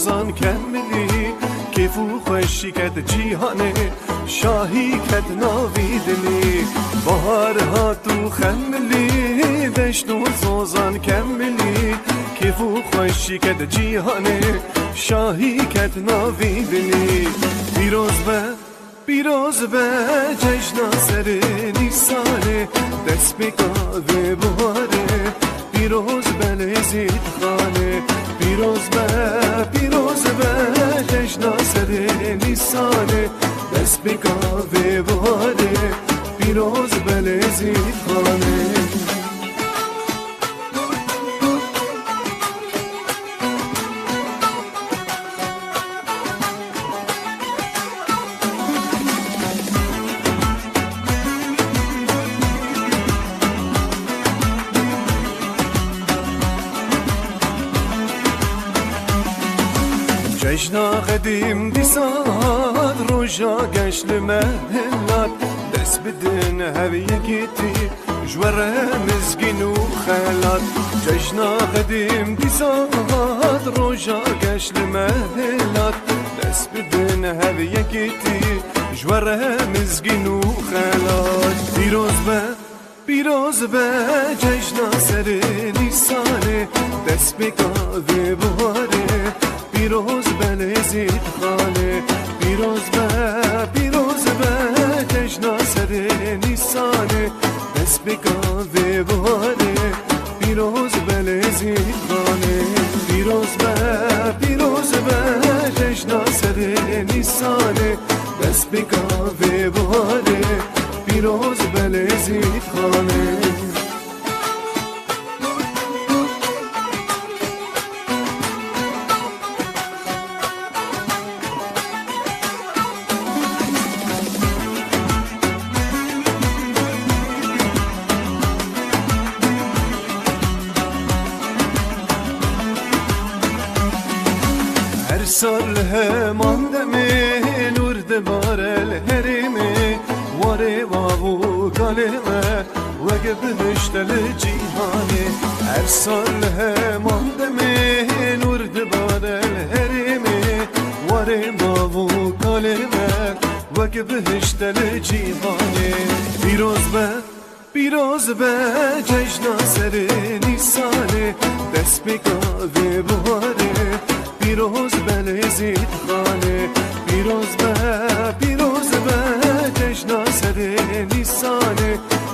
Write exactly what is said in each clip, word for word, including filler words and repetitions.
Zan kemilî, kêf û xweşî ket cîhanê, şahî ket navî dilî. Bahar hat û xemilî, deşt û zozan kemilî, kêf û xweşî ket cîhanê, şahî ket navî dilî. Pîroz be, pîroz be, cejna serê Nîsanê, destpêka vê buharê. Pîroz be Lêzîdxanê, pîroz be, pîroz be, cejna serê Nîsanê, destpêka vê buharê. Pîroz be Lêzîdxanê. Cejna qedîm dîsa hat, roja geş li me hilat. Dest bidin hev yekîtî, ji we re mizgîn û xelat. Cejna qedîm dîsa hat, roja geş li me hilat. Dest bidin hev yekîtî, ji we re mizgîn û xelat. Pîroz be, pîroz be, cejna serê Nîsanê, destpêka vê buharê. Pîroz be Lêzîdxanê, pîroz be, pîroz be, cejna serê Nîsanê, destpêka vê buharê. Pîroz be Lêzîdxanê, pîroz be, pîroz be, cejna serê Nîsanê, destpêka vê buharê. Pîroz be Lêzîdxanê. Her sal heman demê nûr dibare li herêmê, warê wav û kalê me weke bihişte li cîhanê. Her sal heman demê nûr dibare li herêmê, warê wav û kalê me weke bihişte li cîhanê. Pîroz be, pîroz be, cejna serê Nîsanê, destpêka vê buharê. Pîroz be Lêzîdxanê, pîroz be, pîroz be, cejna serê Nîsanê,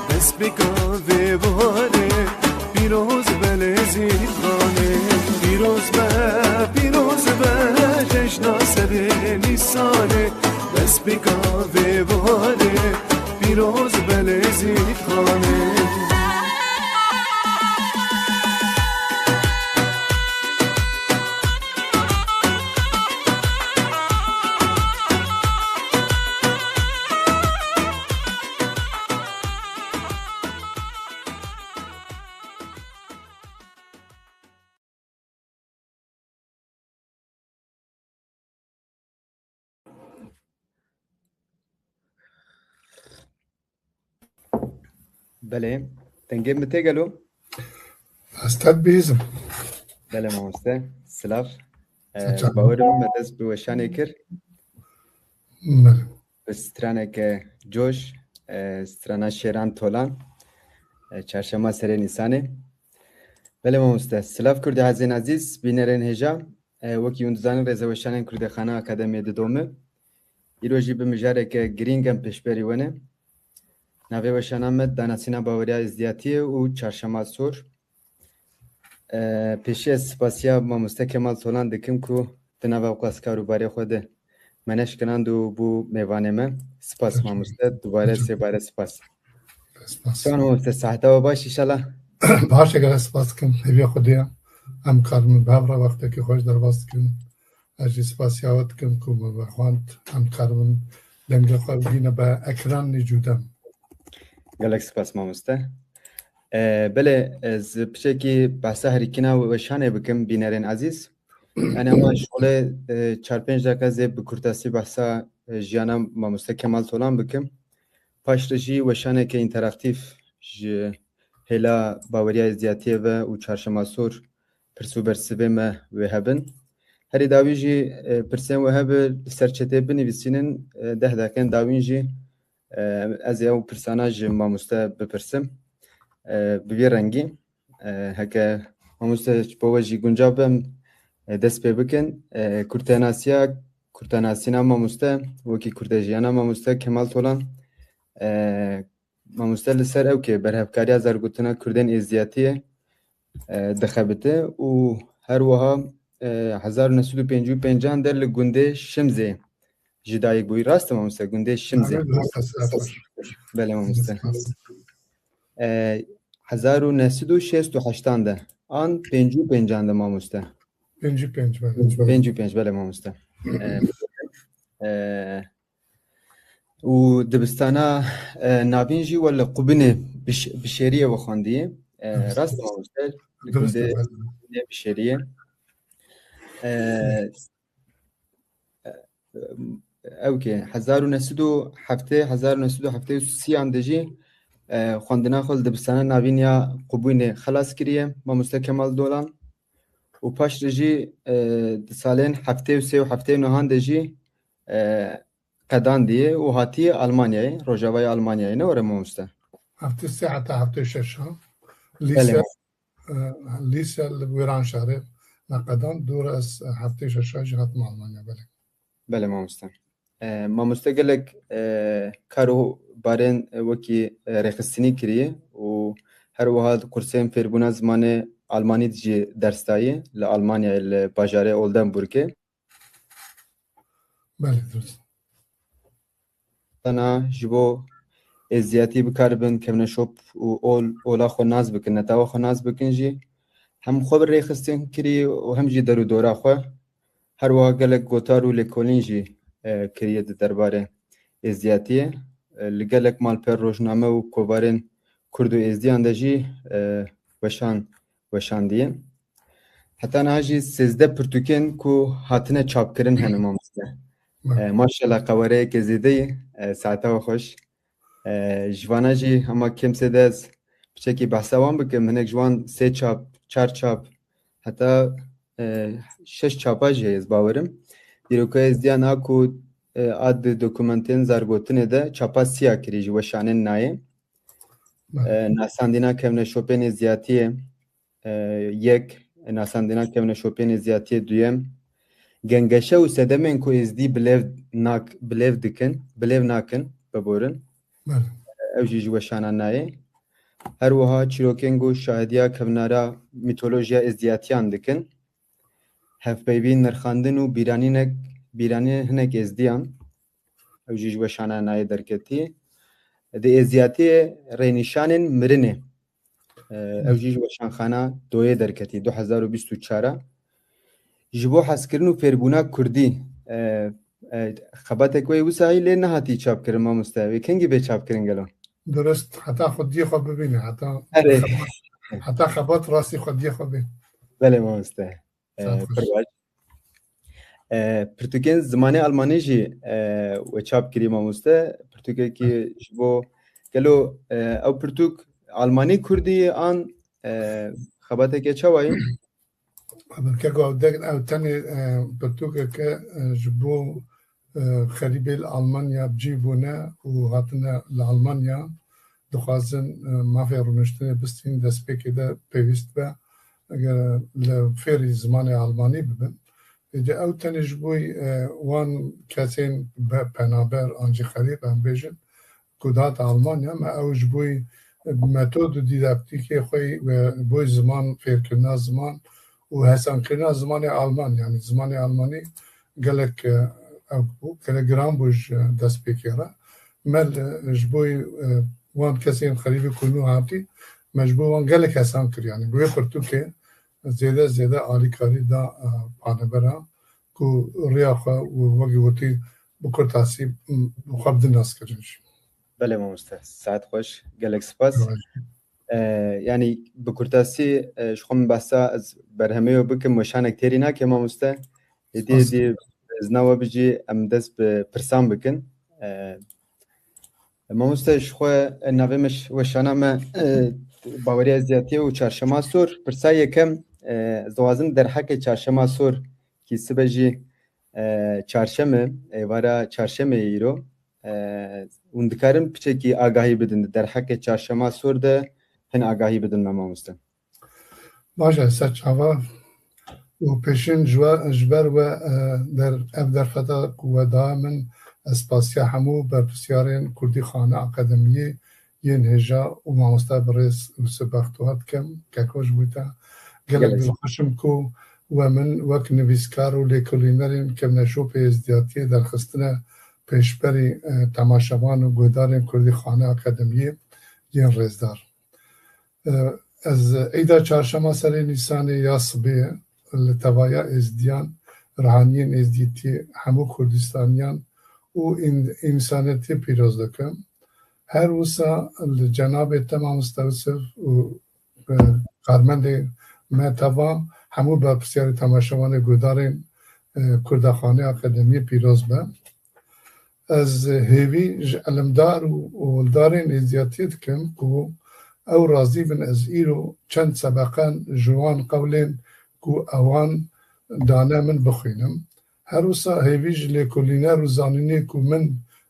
destpêka vê buharê. Pîroz be Lêzîdxanê, pîroz be, pîroz be, cejna serê Nîsanê, destpêka vê buharê. Pîroz be Lêzîdxanê. Belê. Dengê min tê gelo? Ez te dibihîzim. Belê mamoste. Silav. Ee, Silav. Bawerim me dest bi weşanê kir. Belê. Bi straneke coş, e, strana Şêran Tolan, e, çarşema serê Nîsanê. Belê mamoste. Silav Kurdê hezên ezîz, bînerên hêja. E, wekî hûn dizanin, rêzeweşanên Kurdexana Akademiyê didome. Îro jî bi mijareke girîng em pêşberî we ne. Navê weşana me Danasîna Baweriya Êzdiyatiyê û Çarşema Sor. E, pêşî ez spasiya mamoste Kemal Tolan dikim ku di nava ew qas kar û barê xwe de me neşkinand û bû mêvanê me. Spas mamoste, dubare sêbare spas. Spas. Çawan mamoste, seheta we baş inşallah? Baş e, gelek spas dikim. Hêviya Xwedê ye. Em karibin bi hev re wextekî xweş derbas dikin. Ez jî spasiya we dikim ku min vexwend. Em karibin dengê xwe bigîne be ekranê cûdem. Gelek spas mamoste. E, belê, ez piçekî behsa herikîna weşanê bikim, bînerên ezîz. Yani ama şolê, e, çar pênc deqa zê bi kurtasî behsa, e, jiyana mamoste Kemal Tolan bikim. Paş re jî weşaneke înteraktîf ji hêla Baweriya Êzdiyatiyê ve û Çarşema Sor pirs û bersivê me wê hebin. Herî dawî jî, e, pirsên we hebe li ser çetê binivîsînin, e, deh deqên dawîn jî, e, ez ê ew pirsana ji mamoste bipirsim. E, bi vî rengî, e, heke mamoste ji bo we jî guncav be, em, e, dest pê bikin. E, kurtenasiya, kurtenasîna mamoste, wekî kurdejiyana mamoste Kemal Tolan, e, mamoste li ser ew ke berhevkariya zargotina kurdên êzdiyatiyê, e, dixebite û her wiha, e, hezar û neh sed û pêncî û pêncan de li gundê Şimzê ji dayik bûyî. Rast e mamoste, gundê Şimzê. Belê, rast e, rast e. Belê mamoste. E, hezar û neh sed û şêst û heştan de an pêncî û pêncan de mamoste. Pêncî û pênc, belê. Pêncî û pênc, belê mamoste. E, e, û dibistana, e, navîn jî we li Qubûnê biş-, bişêriyê we xwendiye. E, rast e mamoste, li gundê Bişêriyê. E, ew ke hezar û neh sed û heftê, hezar û neh sed û heftê û sê an de jî, e, xwendina xwe li dibistana navîn ya Qubûnê xelas kiriye, mamoste Kemal Dolan. Û paş de jî, e, di salên heftê û sê û heftê û nehan de jî, e, qedandiye û hatiye Almanyayê, rojavayê Almanyayê, ne were mamoste? Heftê sê heta heftê şeş ha. Belê. Lîse, e, lîse li Wêranşarê me qedand, dû re ez heftê şeş jî hatim Almanya, belê. Belê mamoste. E, mamoste gelek, e, kar û barên, e, wekî, e, rêxistinî kiriye û her wiha di kursên fêrbûna zimanê Almanî de jî ders daye li Almanyayê, li bajarê Oldenburgê. Belê, dirust. Tena ji bo êzdiyatî bikaribin kevneşop û ol, ola xwe nas bikin, netawa xwe nas bikin jî hem xwe bi rêxistin kirî û hem jî der û dora xwe. Her wiha gelek gotar û lêkolîn jî, e, kiriye di derbarê êzdiyatiyê. E, li gelek malper, rojname û kovarên kurd û êzdiyan de jî, e, weşan weşandiye. Heta niha jî sêzdeh pirtûkên ku hatine çapkirin hene, mamoste. E, maşallah, qewereyeke zêde ye. E, saeta we xweş. E, ji vana jî hema kêm zêde ez piçekî behsa wan bikim. Hinek ji wan sê çap, çar çap, heta, e, şeş çapa jî heye, ez bawerim. Dîroka êzdiyan a ku, e, a di dokumentên zargotinê de çapa siya kirî ji weşanên nayê. E, nasandîna kevneşopên êzdiyatiyê, e, yek, nasandina kevneşopên êzdiyatiyê duyem, gengeşe û sedemên ku êzdî bilêv nak-, bilêv dikin, bilêv nakin, biborin. Belê. Ew jî ji weşana nayê. Her wiha çîrokên ku şahidiya kevnara mîtolojiya êzdiyatiyan dikin. Hevpeyvîn, nirxandin û bîranînek, bîranî hinek êzdiyan. Ew jî ji weşana nayê derketî. Di êzdiyatiyê rênîşanên mirinê. E, ew jî ji weşanxana Doyê derketî, du hezar û bîst û çar a. Ji bo hezkirin û fêrbûna kurdî, e, e, xebatek wê wisa hî lê nehatî çapkirin, mamoste. Wê kengî bê çapkirin gelo? Dirust, heta xwediyê xwe bibîne, heta Erê. xebat, heta xebat rastî xwediyê xwe bê. Belê, mamoste. E, Saet xweş. Pir baş. E, pirtûkên zimanê almanî jî, e, we çap kirî, mamoste. Pirtûkekî ji bo, gelo, e, ew pirtûk almanî kurdî an, e, xebateke çawa ye? Keko, ew dek-, ew tenê, e, pirtûkeke, e, ji bo, e, xerîbê li Almanya bi cî bûne û hatine li Almanya, dixwazin, e, mafê rûniştinê bistînin, destpêkê de pêwîst be, e, li fêrî zimanê almanî bibin. Êdî ew tenê ji bo, e, wan kesên be-, penaber an jî xerîb, em bêjin, ku dihate Almanya, me ew ji bo, e, metod û dîdaktîkê xwe, e, bo ziman, fêrkirina ziman û hesankirina zimanê alman, yanî zimanê almanî gelek, e, ew bû, gelek giran bû ji destpêkê re. Me li, ji bo, e, wan kesên xerîbî ku nû hatî, me ji bo wan gelek hesan kir. Yanî bi wê pirtûkê zêde zêde alîkarî da, e, panebera ku rêya xwe û wekî gotî bi kurtasî, m, bi xwe bidin naskirin jî. Belê mamoste, saet xweş, gelek spas. Roj. E, yanî bi kurtasî, e, ji xwe min behsa ez berhemê wê bikim, weşanek têrî nake mamoste. Êdî, Spas. êdî ez nawe bijî em dest bi pirsan bikin. E, mamoste ji xwe, e, navê me ş-, weşana me, e, baweriya êzdiyatiyê û çarşema sor. Pirsa yekem, e, ez dixwazim derheqê çarşema sor Sibe jî, e, çarşeme, êvara çarşemê îro, e, hûn dikarin piçekî agahî bidin di derheqê çarşema sor de hin agahî bidin me mamoste. Baş e, ser çava û pêşîn ji we, ji ber we, e, der, ev derfeta ku we da min, ez spasiya hemû berpirsyarên Kurdîxane Akademiyê yên hêja û mamoste birêz Yûsif Bextewar dikim. Keko ji bo te gelek Gelek. dilxweş im ku we min wek nivîskar û lêkolînerên kevneşopê êzdiyatiyê derxistine pêşberî, e, temaşevan û guhdarên Kurdîxane Akademiyê yên rêzdar. E, ez îda çarşema serê Nîsanê ya sibê li tevaya êzdiyan, rihaniyên êzdîtiyê, hemû Kurdistaniyan û în-, însanetiyê pîroz dikim. Her wisa li cenabê te mamoste Yûsif û, e, karmendê me teva hemû berpirsyarê temaşevanê guhdarên, e, Kurdaxanê Akademiyê pîroz be. Ez hêvî ji elimdar û, û oldarên êzdiyatiyê dikim ku ew razî bin ez îro çend sebeqan ji wan qewlên ku ewan dane min bixwînim. Her wisa hêvî ji lêkolîner û zanînê ku min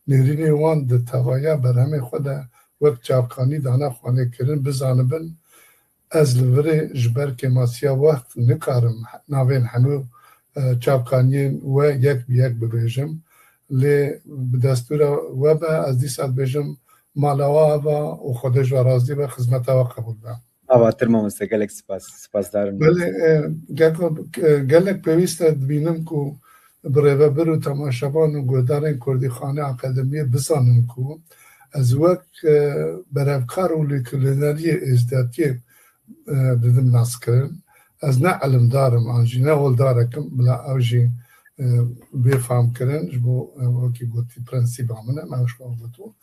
nêrînê wan di tevaya berhemê xwe de wek çavkanî dane xwanê kirin bizanibin. Ez li virê ji ber kêmasiya wext nikarim navên hemû, e, çavkaniyên we yek bi yek bibêjim. Lê bi destûra we be, ez dîsa dibêjim mala we ava û Xwedê ji we razî be, xizmeta we qebûl be. Avatir mamoste, gelek spas, spasdar im. Belê, e, geko, e, gelek pêwîst e, dibînim ku birêvebir û temaşevan û guhdarên Kurdîxane Akademiyê bizanin ku ez wek, e, berhevkar û lêkolîneriyê êzdiyatiyê, e, didim naskirin. Ez ne elimdar im an jî ne oldarek im, bila ew jî, e, bê famkirin ji bo, e, wekî gotî prensîba min e, me ew ji xwe got.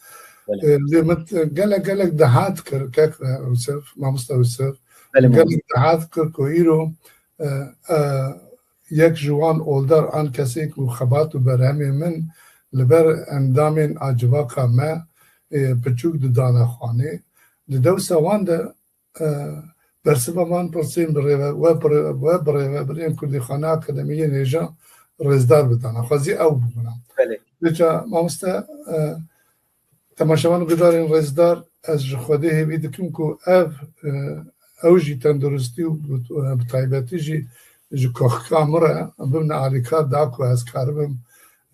Belê. E, lê min gelek gelek dihat kir, kek, e, Yûsif, mamoste Yûsif, Belê, gelek mamoste. dihat kir ku îro, e, e, yek ji wan oldar an kesê ku xebat û berhemê min li ber endamên a civaka me, e, piçûk didane xwanê. Di dewsa wan de, e, bersiva van pirsên birêve-, we birê-, we birêvebirên Kurdîxane Akademiyê hêja rêzdar bidana. Xwezî ew bibûna. Belê. Vêca mamoste, e, Temaşevan û guhdarên rêzdar, ez ji Xwedê hêvî dikim ku ev, e, ew jî tenduristî û bi, e, bi taybetî jî ji koxka min re bibine alîkar da ku ez karibim,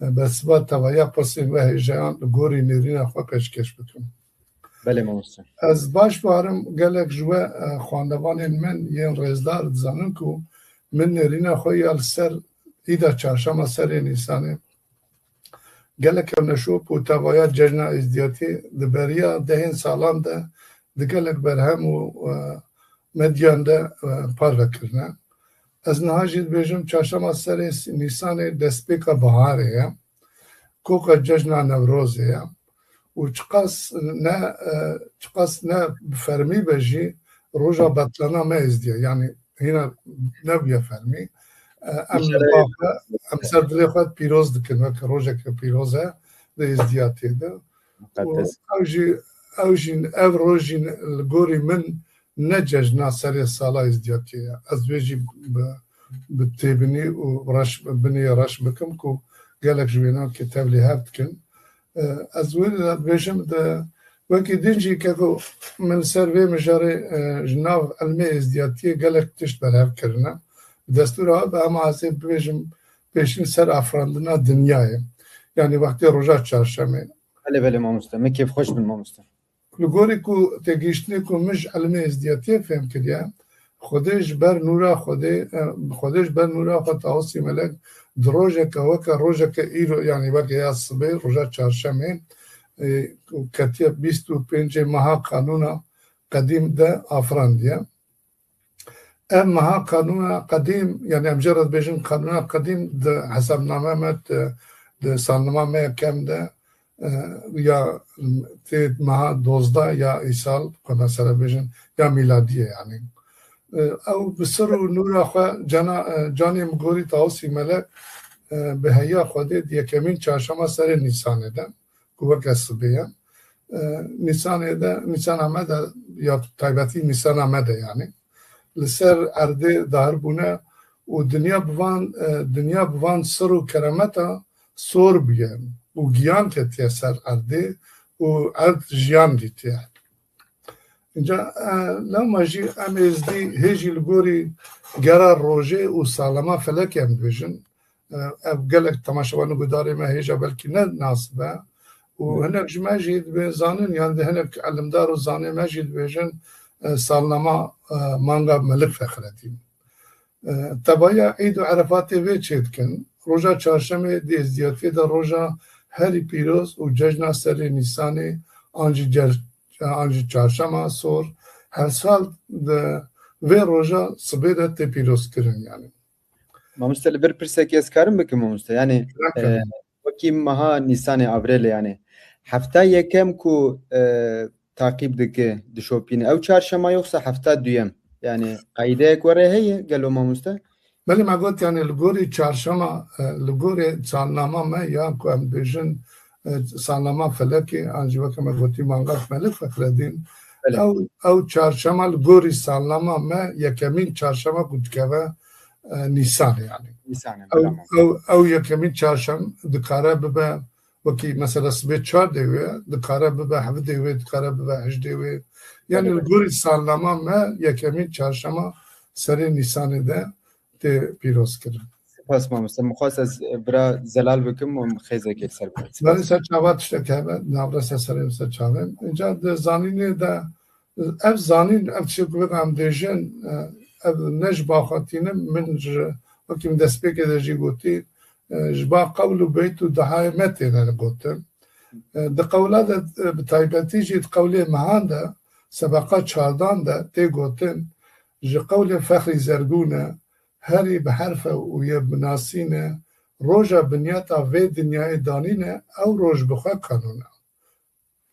e, bersiva tevaya pirsên we hêjayan li gorî nêrîna xwe pêşkêş bikim. Belê mamoste. Ez baş barim gelek ji we, e, xwendevanên min yên rêzdar dizanin ku min nêrîna xwe ya li ser îda çarşema serê Nîsanê gelek kevneşop û tevaya cejna êzdiyatî di beriya dehên salan de di gelek berhem û, e, medyan de, e, parve kirine. Ez niha jî dibêjim çarşema serê Nîsanê destpêka biharê ye. Koka cejna Newrozê ye. Û çiqas ne, e, çiqas ne bi fermî be jî roja betlana me êzdiya. Yanî hîna nebûye fermî. E, em Nişanê li ba xwe, em ser dilê xwe pîroz dikin, weke rojeke pîroz e di êzdiyatiyê de. Û Muqeddes. ew jî, ew jî, ev roj jî li gorî min ne cejna serê sala êzdiyatiyê ye. Ez vê jî bi, bi têbinî û reş, binê reş bikim ku gelek ji wênan ki tevlî hev dikin. E, ez wê de dibêjim de wekî din jî keko min li ser vê mijarê, e, ji nav ilmê êzdiyatiyê gelek tişt berhev kirine. Bi destûra we be, em ez ê bibêjim pêşîn ser afirandina dinyayê. Yanî wextê roja çarşemê. Belê, belê mamoste. Me kêfxweş bin mamoste. Li gorî ku têgihiştinê ku min ji ilmê êzdiyatiyê fêm kiriye, Xwedê ji ber nûra Xwedê, e, Xwedê ji ber nûra xwe Tawusî Melek di rojeke weke rojeke îro, yanî weke ya sibê, roja çarşemê, e, ku ketiye bîst û pêncê meha Kanûna Qedîm de afirandiye. Ev meha Kanûna Qedîm, yanî em jê re dibêjin Kanûna Qedîm di hesabname me, di, di salnama me ya kem de, e, ya tê meha dozdeh ya îsal, ku mesela bêjin ya mîladî ye yanî. E, ew bi sir û nûra xwe cana, e, canê min gorî Tawusî Melek, e, bi heya Xwedê di yekemîn çarşema serê Nîsanê de, ku weke sibê ye. E, Nîsanê de, Nîsana me de, ya taybetî Nîsana me de yanî. Li ser erdê dahir bûne û dinya bi van, e, dinya bi van sir û keremeta sor bûye û giyan ketiye ser erdê û erd jiyan dîtiye. Înca, e, lewma jî em êzdî hê jî li gorî gera rojê û salema felekê em dibêjin. E, ev gelek temaşevan û gudarê me hêja belkî ne nas be. Û hinek ji me jî dibê zanin, yan di hinek elimdar û zanê me jî dibêjin, e, salnama, e, manga Melik Fexredîn. E, tevaya Îd û Erefatê vê çêdikin. Roja çarşemê di êzdiyatiyê de roja herî pîroz û cejna serê Nîsanê an jî cer-, an jî çarşema sor her sal di vê roja sibê de tê pîrozkirin yani. Mamoste, li vir pirsekê ez karim bikim, mamoste? Yani, Bırakın. e, wekî meha Nîsanê, Avrêlê yani. Hefta yekem ku, e, taqîb dike, dişopîne. Ew çarşema yoksa hefta duyem? Yani, qeydeyek were heye, gelo mamoste? Belê me got, yani, li gorî çarşema, e, li gorî salnama me ya ku em dibêjin, e, salnama felekê, an jî weke me gotî manga Melik Fexredîn. Belê. Ew, ew çarşema li gorî salnama me yekemîn çarşema ku dikeve, e, Nîsanê yani. Nîsanê, Ew, tamam. ew, ew yekemîn çarşem dikare bibe, wekî mesela sibê çardê wê, dikare bibe hevdê wê, dikare bibe hejdê wê. Yani Belê, li belê. gorî salnama me yekemîn çarşema serê Nîsanê de tê pîroz kirin. Spas mamoste. Min xwest ez bira Zelal bikim û xêzekê ser bikim. Belê, ser çava tiştek hebe, navresa serê ser çavê. Înca di zanînê de, ev zanîn, ev tiştê ku vê em dêjin, e, ev ne ji ba xwe tînim, min ji, wekî min destpêkê de jî gotî, e, ji ba qewl û beyt û dehayê me têne gotin. E, di qewla de, e, bi taybetî jî di qewlê mehan de, sebeqa çardan de tê gotin, ji qewlê Fexrî Zergûn e, herî bi herf e û yê bi nasîn e, roja binyata vê dinyayê danîne, ew roj bi xwe kanûn e.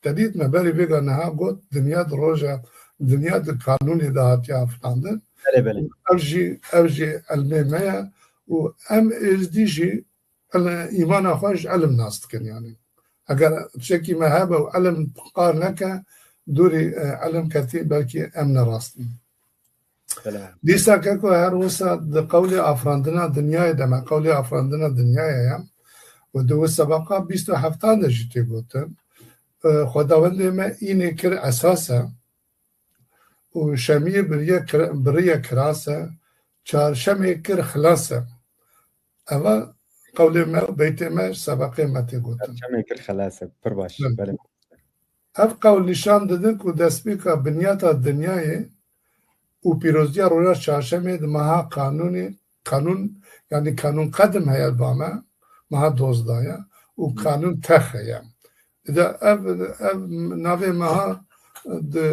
Te dît me berî vêga niha got, dinya di roja, dinya di kanûnê de hatiye afirandin. Belê, belê. Ev jî, ev jî ilmê me ye û em êzdî jî il-, îmana xwe ji ilim nas dikin yani. Eger tiştekî me hebe û ilim qar neke, dûrî, e, ilim ketî, belkî em ne rast in. Belê. Dîsa keko her wisa di qewlê afirandina dinyayê de me, qewlê afirandina dinyayê ye. Û di wê sebeqa bîst û heftan de jî tê gotin. E, Xwedawendê me înê kir esas e. Û şemiyê biriye kir-, biriye kiras e. Çarşemê kir xilas e. Eva qewlê me û beytê me ji sebeqê me tê gotin. Çarşemê kir xilas e. Pir baş. Belê. Belê. Ev qewl nîşan didin ku destpêka binyata dinyayê û pîroziya roja çarşemê di meha kanûnê, kanûn, yanî kanûn qedim heye ba me, meha dozdeh ye û kanûn tex heye. Di ev, ev navê meha di,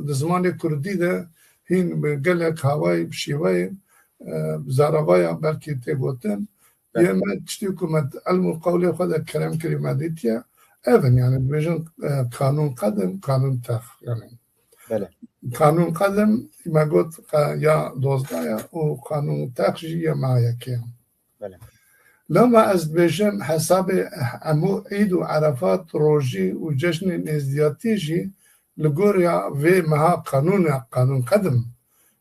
di zimanê kurdî de hîn bi gelek hawayî, bi şêweyê, e, zaravaya belkî tê gotin. Yê me tiştê ku me di ilm û qewlê xwe de kerem kirî me dîtiye, ev in, yani dibêjin, e, kanûn qedim, kanûn tex, yani. Belê. Kanûn qedim, me got, e, ya dozdeh ya û kanûn tex jî ya meha yekê ya. Belê. Lewma ez dibêjim, hesabê hemû Îd û Erefat rojî û cejnên êzdiyatî jî li goriya vê meha qanûna, qanûn qedim,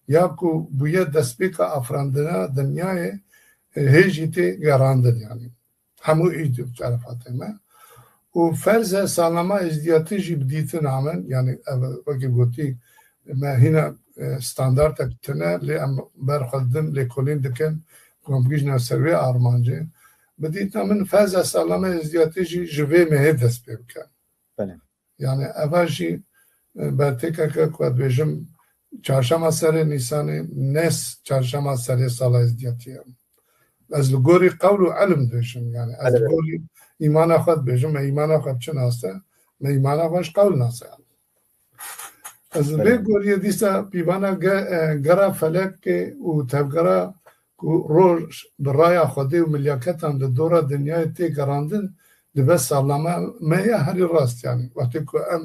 ya ku bûye destpêka afirandina dinyayê, hê jî tê gerandin, yanî hemû Îd û Erefatê me. Û ferz e salnama êzdiyatî jî bi dîtin amin, yanî ev wekî gotî me hîna, e, standartek tune, lê em ber xwe didin, lêkolîn dikin, ku em bigihîjine ser wê armancê. Bi dîtina min ferz e salnama êzdiyatî jî ji vê mehê dest pê bike. Belê. Yani eva jî, e, bertêkeke ku ez dibêjim çarşema serê Nîsanê, ne s-, çarşema serê sala êzdiyatî ye. Ez li gorî qewl û ilim dibêjim, yani ez li Belê. gorî îmana xwe dibêjim, me îmana xwe bi çi nase, me îmana xwe ji qewl nase. Ez vê Belê. goriyê dîsa pîvana ge-, e, gera felekê û tevgera ku roj bi raya Xwedê û milyaketan di dora dinyayê tê gerandin, dibe salnama me ya herî rast, yani wextê ku em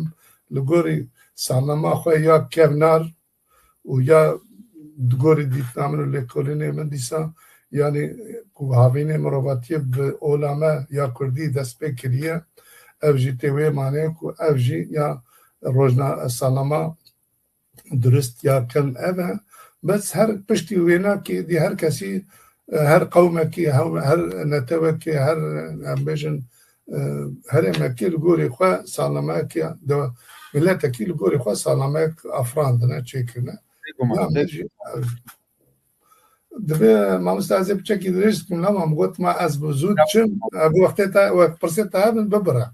li gorî salnama xwe ya kevnar û ya di gorî dîtina min û lêkolînê min dîsa, yani ku havînê mirovatiyê bi ola me ya kurdî dest pê kiriye, ev jî tê wê maneyê ku ev jî ya rojna-, salnama durist ya kevn ev e, Bes her piştî wênakê dî her kesî, e, her qewmekî, her, her netewekî, her, e, em bêjin, e, herêmekî li gorî xwe sağlamayek ya de, miletekî li gorî xwe sağlamayek afirandine, çêkirine. Bêguman, Ya, bê- jî, e, Divê mamoste ez ê piçekî dirêj dikim, lema min got ma ez bi zû diçim, e, bi wextê te, wek pirsê te hebin, bibire.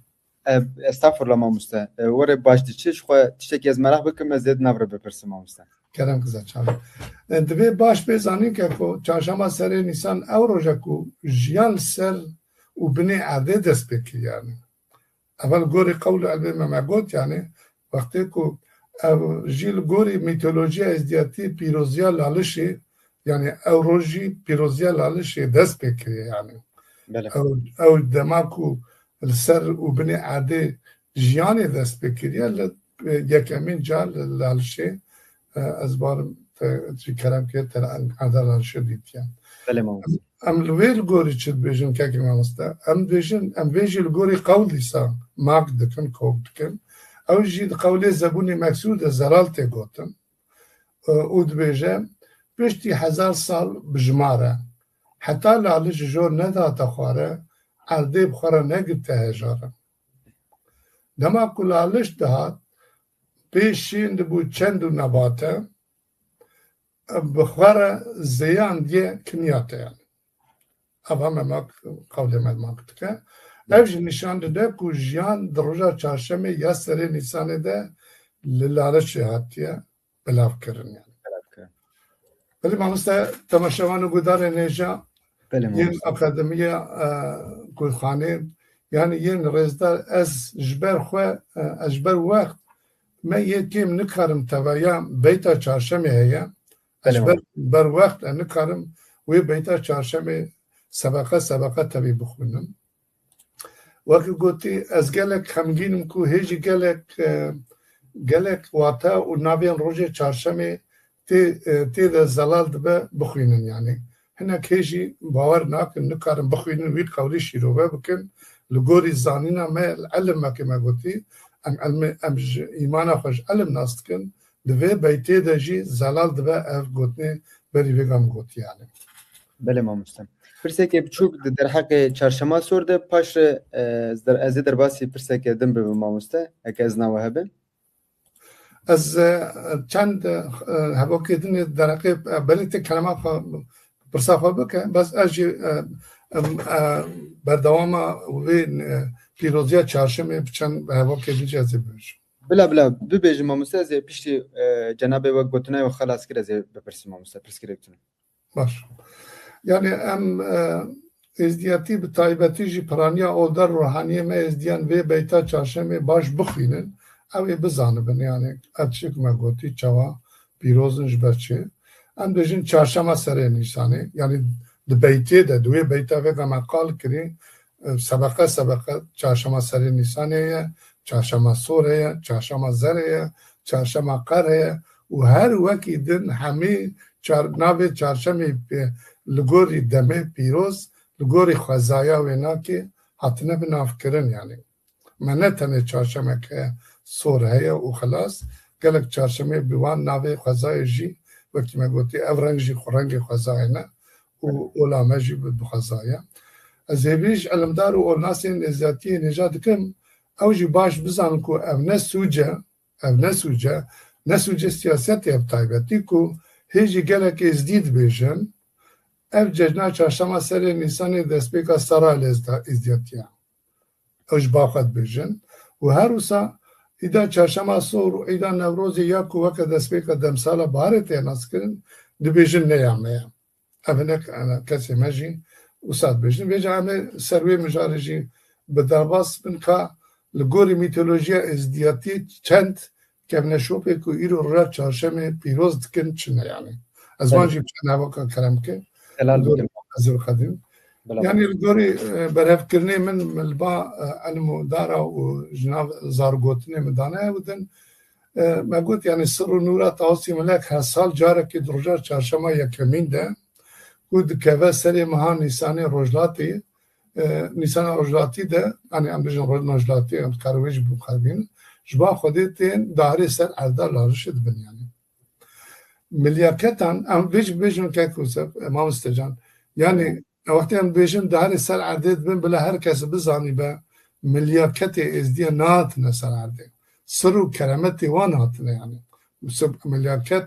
E, estağfurullah mamoste. E, were baş diçe, ji xwe tiştekî ez meraq bikim, ez ê di nav re bipirsim mamoste. Kerem kiza çawa. E, divê baş bê zanîn ke ku çarşema serê Nîsan ew roja ku jiyan li ser û binê erdê dest pê kiriye yani. Evel gorî qewl û elmê me, me got, yani, wextê ku ev jî li gorî mîtolojiya êzdiyatî pîroziya Lalişê, yani, ew roj jî pîroziya Lalişê dest pê kiriye, yani. Belê. Ew, ew dema ku li ser û binê erdê jiyanê dest pê kiriye, li, e, yekemîn car li Lalişê, e, ez barim te jî kerem kir, te li erdê Lalişê dîtiye. Belê, mamoste. Em li wê li gorî çi dibêjin, kekê mamoste? Em dibêjin, em vê jî li gorî qewl dîsa mak dikin, kok dikin. Ew jî di qewlê Zebûnê Meksûr de zelal tê gotin. E, û dibêje, piştî hezar sal bi ji ma re, heta Laliş ji jor nedihate xware, erdê bi xwe re negirte hejaran. Dema ku Laliş dihat, pê şîn dibû çend û nebate, bi xwe re zeyan diye kinyate yani. Eva me mak, qewlê me mak dike. Ev jî nîşan dide ku jiyan di roja çarşemê ya serê Nîsanê de li Laleşê hatiye belavkirin yani. Belavkirin. Belê mamoste, temaşevan û gudarên hêja Belê, yên mamoste. Akademiya, e, Kurxanê, yani yên rêzdar, ez ji ber xwe, e, ez ji ber wext me yê kêm nikarim tevahiya beyta çarşemê heye. Ez Belê, ber, mamoste. ber wext e nikarim wê beyta çarşemê sebeqe sebeqe tevî bixwînim. Wekî gotî, ez gelek xemgîn im ku hê jî gelek, e, gelek wate û navên rojê çarşemê tê, e, tê de zelal dibe bixwînin yani. Hinek hê jî bawer nakin, nikarin bixwînin, wî qewlî şîrove bikin. Li gorî zanîna me, elim me ke me gotî, em elmê, em ji îmana xwe ji elim nas dikin. Di vê beytê de jî zelal dibe ev gotinê berî vê gam gotî yani. Belê mamoste. Pirseke biçûk di derheqê çarşema sor de, paş re, e, ez der-, ez ê derbasî pirseke din bibim mamoste, heke izna we hebe. Ez, e, çend, e, hevokê din ê derheqê, e, belê tê kelema xwe, pirsa xwe bike, bes ez jî, e, em, e, berdewama vê, e, pîroziya çarşemê bi çend hevokê din jî ez ê bibêjim. Bila, bila, bibêjim mamoste, ez ê piştî, e, cenabê we gotinayê we xelas kir, ez ê bipirsim mamoste, pirsgirêk tune. Baş. Yani em, e, êzdiyatî bi taybetî jî piraniya oldar ruhaniyê me êzdiyan vê beyta çarşemê baş bixwînin, ew ê bizanibin, yani ev tiştek me gotî çawa pîroz in ji ber çi. Em dibêjin çarşema serê Nîsanê, yani di beytê de, di wê beyta vê de me qal kirî, e, sebeqe sebeqe çarşema serê Nîsanê ye, çarşema sor heye, çarşema zer heye, çarşema qer heye û her wekî din hemî çar-, navê çarşemê pê-, li gorî demê pîroz, li gorî xwezaya wênakê hatine binavkirin yani. Me ne tenê çarşemek heye, sor heye û xelas. Gelek çarşemê bi wan navê xwezayê jî, wekî me gotî, ev reng jî xwe rengê xwezayê ne û ola me jî bi, bi xwezayê. Ez hêvî ji elimdar û olnasên êzdiyatiyê nêja dikim, ew jî baş bizanin ku ev ne sûc e, ev ne sûc e, ne sûcê siyasetê ye bi taybetî ku hê jî gelek êzdî dibêjin, ev cejna çarşema serê Nîsanê destpêka serra lê êzda-, êzdiyatî ye. Ew ji ba xwe dibêjin. Û her wisa îda çarşema sor û îda Newrozê ya ku weke destpêka demsala biharê tê naskirin, dibêjin ne ya me ye. Ev hinek, e, kesê me jî wisa dibêjin. Vêca em ê ser wê mijarê jî bi derbas bin ka li gorî mîtolojiya êzdiyatî çend kevneşopê ku îro roja çarşemê pîroz dikin çi ne yani. Ez van Belê. jî bi çend hevoka kerem bikim. Helal Li gorî bikin. ez ê biqedînim. Bila Yani bike. li gorî, e, berhevkirinê min, min li ba, e, elm û dara û ji nav zargotinê min dane ew din. E, me got yani sir û nûra Tawusî Milek her sal carekê di roja çarşema yekemîn de ku dikeve serê meha Nîsanê rojhilatê, e, Nîsana rojhilatî de, yani em bêjin roj-, rojhilatê, em dikare wê jî biqedînin, ji ba Xwedê tên darê ser erda Lalişê dibin yani. milyaketan, em vê jî bibêjin kek Yûsef, e, mamoste can. Yanî, wextê em dibêjin diherê ser erdê dibin, bila her kes bizanîbe, milyaketê êzdiyê nehatine ser erdê. Sir û keremetê wan hatine yanî. Yûsef milyaket,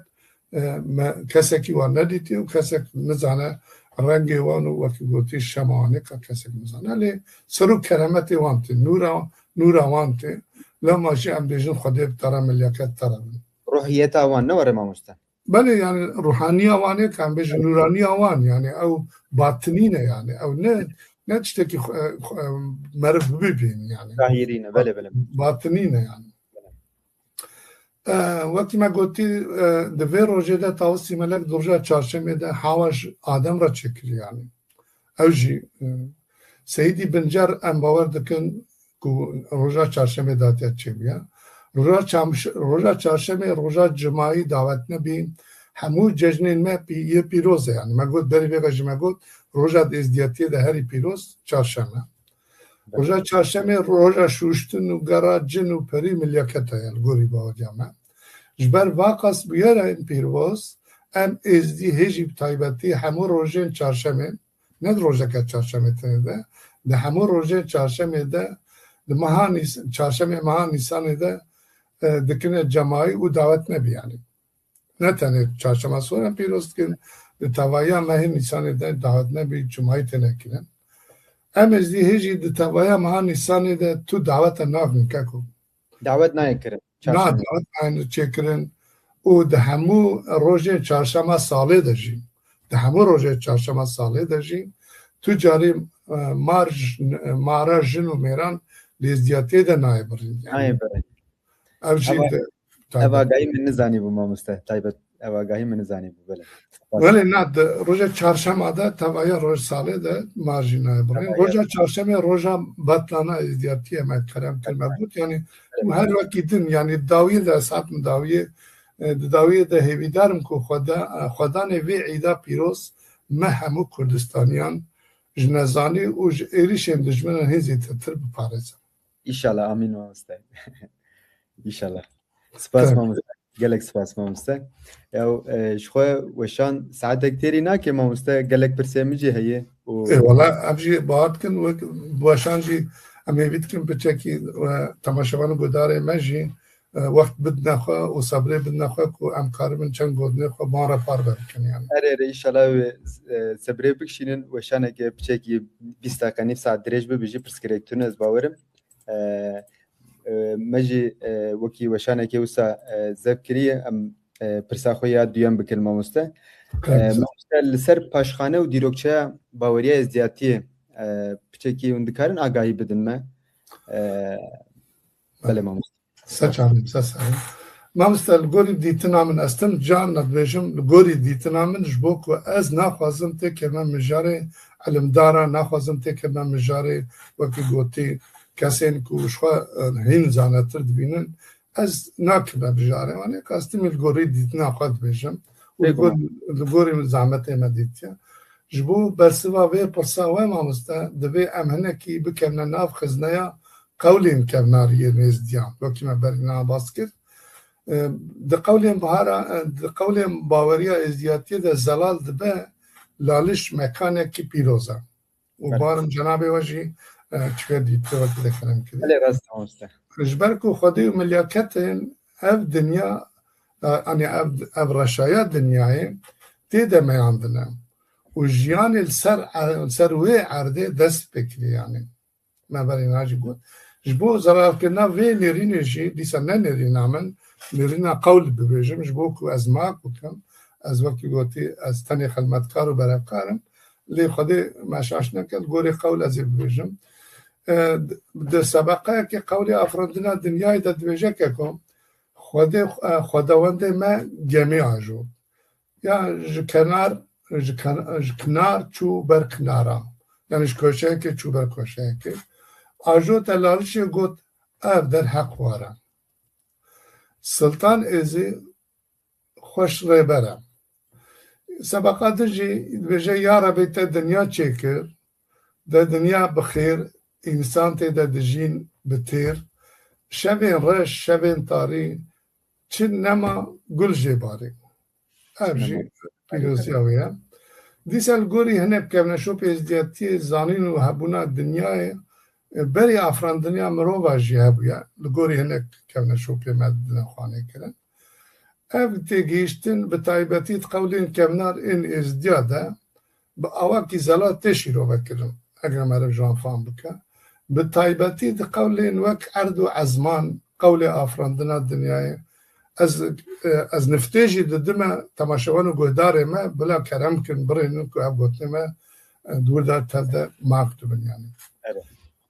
e, me, kesekî wan nedîtiye û kesek nizane rengê wan û wekî gotî şema wan ê ka kesek nizane. Lê sir û keremetê wan tê, nûra, nûra wan tê. Lema jî em bêjin Xwedê bi te re milyaket te re bin. Ruhiyeta wan ne were mamoste. Belê, yani ruhaniya wan ê, em bêjin nûraniya wan, yani ew batinî ne, yani ew ne, ne tiştekî xwe, xwe, meriv bibîn, yani. Zahîrî ne, belê, belê. Batinî ne, yani. E, wekî me gotî, e, di vê rojê de Tawusî Melek di roja çarşemê de hewa ji Adem re çêkirî, yani. Ew jî, e, Seyîdî Bincer em bawer dikin ku roja çarşemê datiya çêbûye. Roja çamş-, roja çarşemê roja cimayî dawet nebî. Hemû cejnên me pî-, yê pîroz e, yani. Me got berî vê ve jî me got roja êzdiyatiyê de herî pîroz çarşem e. Roja çarşemê roja şûştin û gera cin û perî milyaketa ye li gorî baweriya me. Ji ber va qas bûyerên pîroz, em êzdî hê jî bi taybetî hemû rojên çarşemê, ne di rojeke çarşemê tenê de, di hemû rojên çarşemê de, di meha Nîs-, çarşemê meha Nîsanê de, e, dikine cemayî û dawet nebî, yanî. Ne tenê çarşema sor em pîroz dikin, di tevahiya mehê Nîsanê de dawet nebî, cumayî têne kirin. Em êzdî hê jî di tevahiya meha Nîsanê de tu dawete nakin keko. Dawet nayê kirin. Na, çarşemê. Dawet nayê çêkirin û di hemû rojên çarşema salê de jî, di hemû rojên çarşema salê de jî tu carî, e, mar j-, mara jin û mêran lêzdiyatiyê de nayê birîn. Yani, nayê birîn. Ev jî ev, de, ev agahî min nizanî bû mamoste. Taybet, ev agahî min nizanî bû, belê. Spas. Belê, na, di roja çarşema de, tevaya roj salê de, ma jî nayê birîn. Tevaya. Roja çarşemê roja betlana êzdiyatiyê me kerem kir me got. Yani, belê, û her wekî din, yani, dawiyê de, saet min dawiyê, e, di dawiyê de hêvîdar im ku Xweda-, e, Xwedanê vê îda pîroz me hemû Kurdistaniyan ji nezanî û ji êrişên dijminan hê zêdetir biparêze. Înşallah, amîn mamoste. Înşallah. Spas, tamam, mamoste. Gelek spas mamoste. Ya, e, ji xwe weşan saetek têrî nake mamoste, gelek pirsê min jî heye û... E, wala, em jî bawer dikin, wek weşan jî em hêvî dikin piçekî, e, temaşevan û guhdarê me jî, e, wext bidine xwe û sebrê bidine xwe ku em karibin çend gotinê xwe ban re parve bikin, yani. Erê, erê, înşallah wê, e, sebrê bikişînin, weşaneke piçekî bîst deqe, nîv saet dirêj bibe jî pirsgirêk tune, ez bawerim. E, e, me jî, e, wekî weşanekê wisa, e, zeb kiriye, em, e, pirsa xwe ya duyem bikin mamoste. E, evet. Mamoste, li ser paşxane û dîrokçeya baweriya êzdiyatiyê, e, piçekî hûn dikarin agahî bidin me? E, belê mamoste. Ser çavim, ser çavim. Mamoste, li gorî dîtina min, ez tim carna dibêjim, li gorî dîtina min, ji bo ku ez naxwazim têkevime mijarê ilimdara, naxwazim têkevime mijarê, wekî gotî, kesên ku ji xwe, e, hîn zanetir dibînin, ez nakevime mijarê wan ê, kastimî li gorî dîtina xwe dibêjim û li gor-, li gorî min zehmetê me dîtiye. Ji bo bersiva vê pirsa we, mamoste, divê em hinekî bikevine nav xizneya qewlên kevnariyê nêzdiyan, wekî me berî niha bas kir. E, di qewlên bihara, e, di qewlên baweriya êzdiyatiyê de zelal dibe laliş mekanekî pîroz e. Û barim cenabê we jî, e, çiye dîtiye wekî de kerem kirî. Belê, rast e, mamoste. Ji ber ku Xwedê û milyaketên ev dinya, e, anî ev, ev reşaya dinyayê tê de meyandine. Û jiyanê li ser, li ser wê erdê dest pê kirî, yanî. Me berî niha jî got. Ji bo zelalkirina vê nêrînê jî, dîsa ne nêrîna min, nêrîna qewl bibêjim, ji bo ku ez mak bikim, ez wekî gotî, ez tenê xizmetkar û berevkar im, lê Xwedê me şaş neke, li gorî qewl ez ê bibêjim. E, di sebeqeyekê qewlê afirandina dinyayê de dibêje keko, Xwedê, e, xwedawendê me gemê ajo. Ya ji kenar, ji ken-, ji kinar çû ber kinara. Yani ji köşeyekê çû ber köşeyekê. Ajo te lalişê got, ev der heq ware. Siltan êzî xweş rêber e. Sebeqa din jî dibêje, ya Rebê te dinya çêkir, de dinya bi xêr, însan tê de dijîn bi têr, şevên reş, şevên tarî, çi nema gul jê barî. Ev jî pîroziya wê ye. Dîsa li gorî hinek kevneşopê êzdiyatiyê zanîn û hebûna dinyayê, e, berî afirandiniya mirova jî hebûye. Li gorî hinek kevneşopê me dine xwanê kirin. Ev têgihiştin bi taybetî di qewlên kevnar ên êzdiya de bi awakî zelal tê şîrove kirin, eger meriv ji wan fam bike. Bi taybetî di qewlên wek erd û ezman, qewlê afirandina dinyayê, ez, e, ez niftê jî didime temaşevan û guhdarê me, bila kerem kin, birênin ku ev gotinê me, e, di wir de tev de mak dibin, yanî. Evet.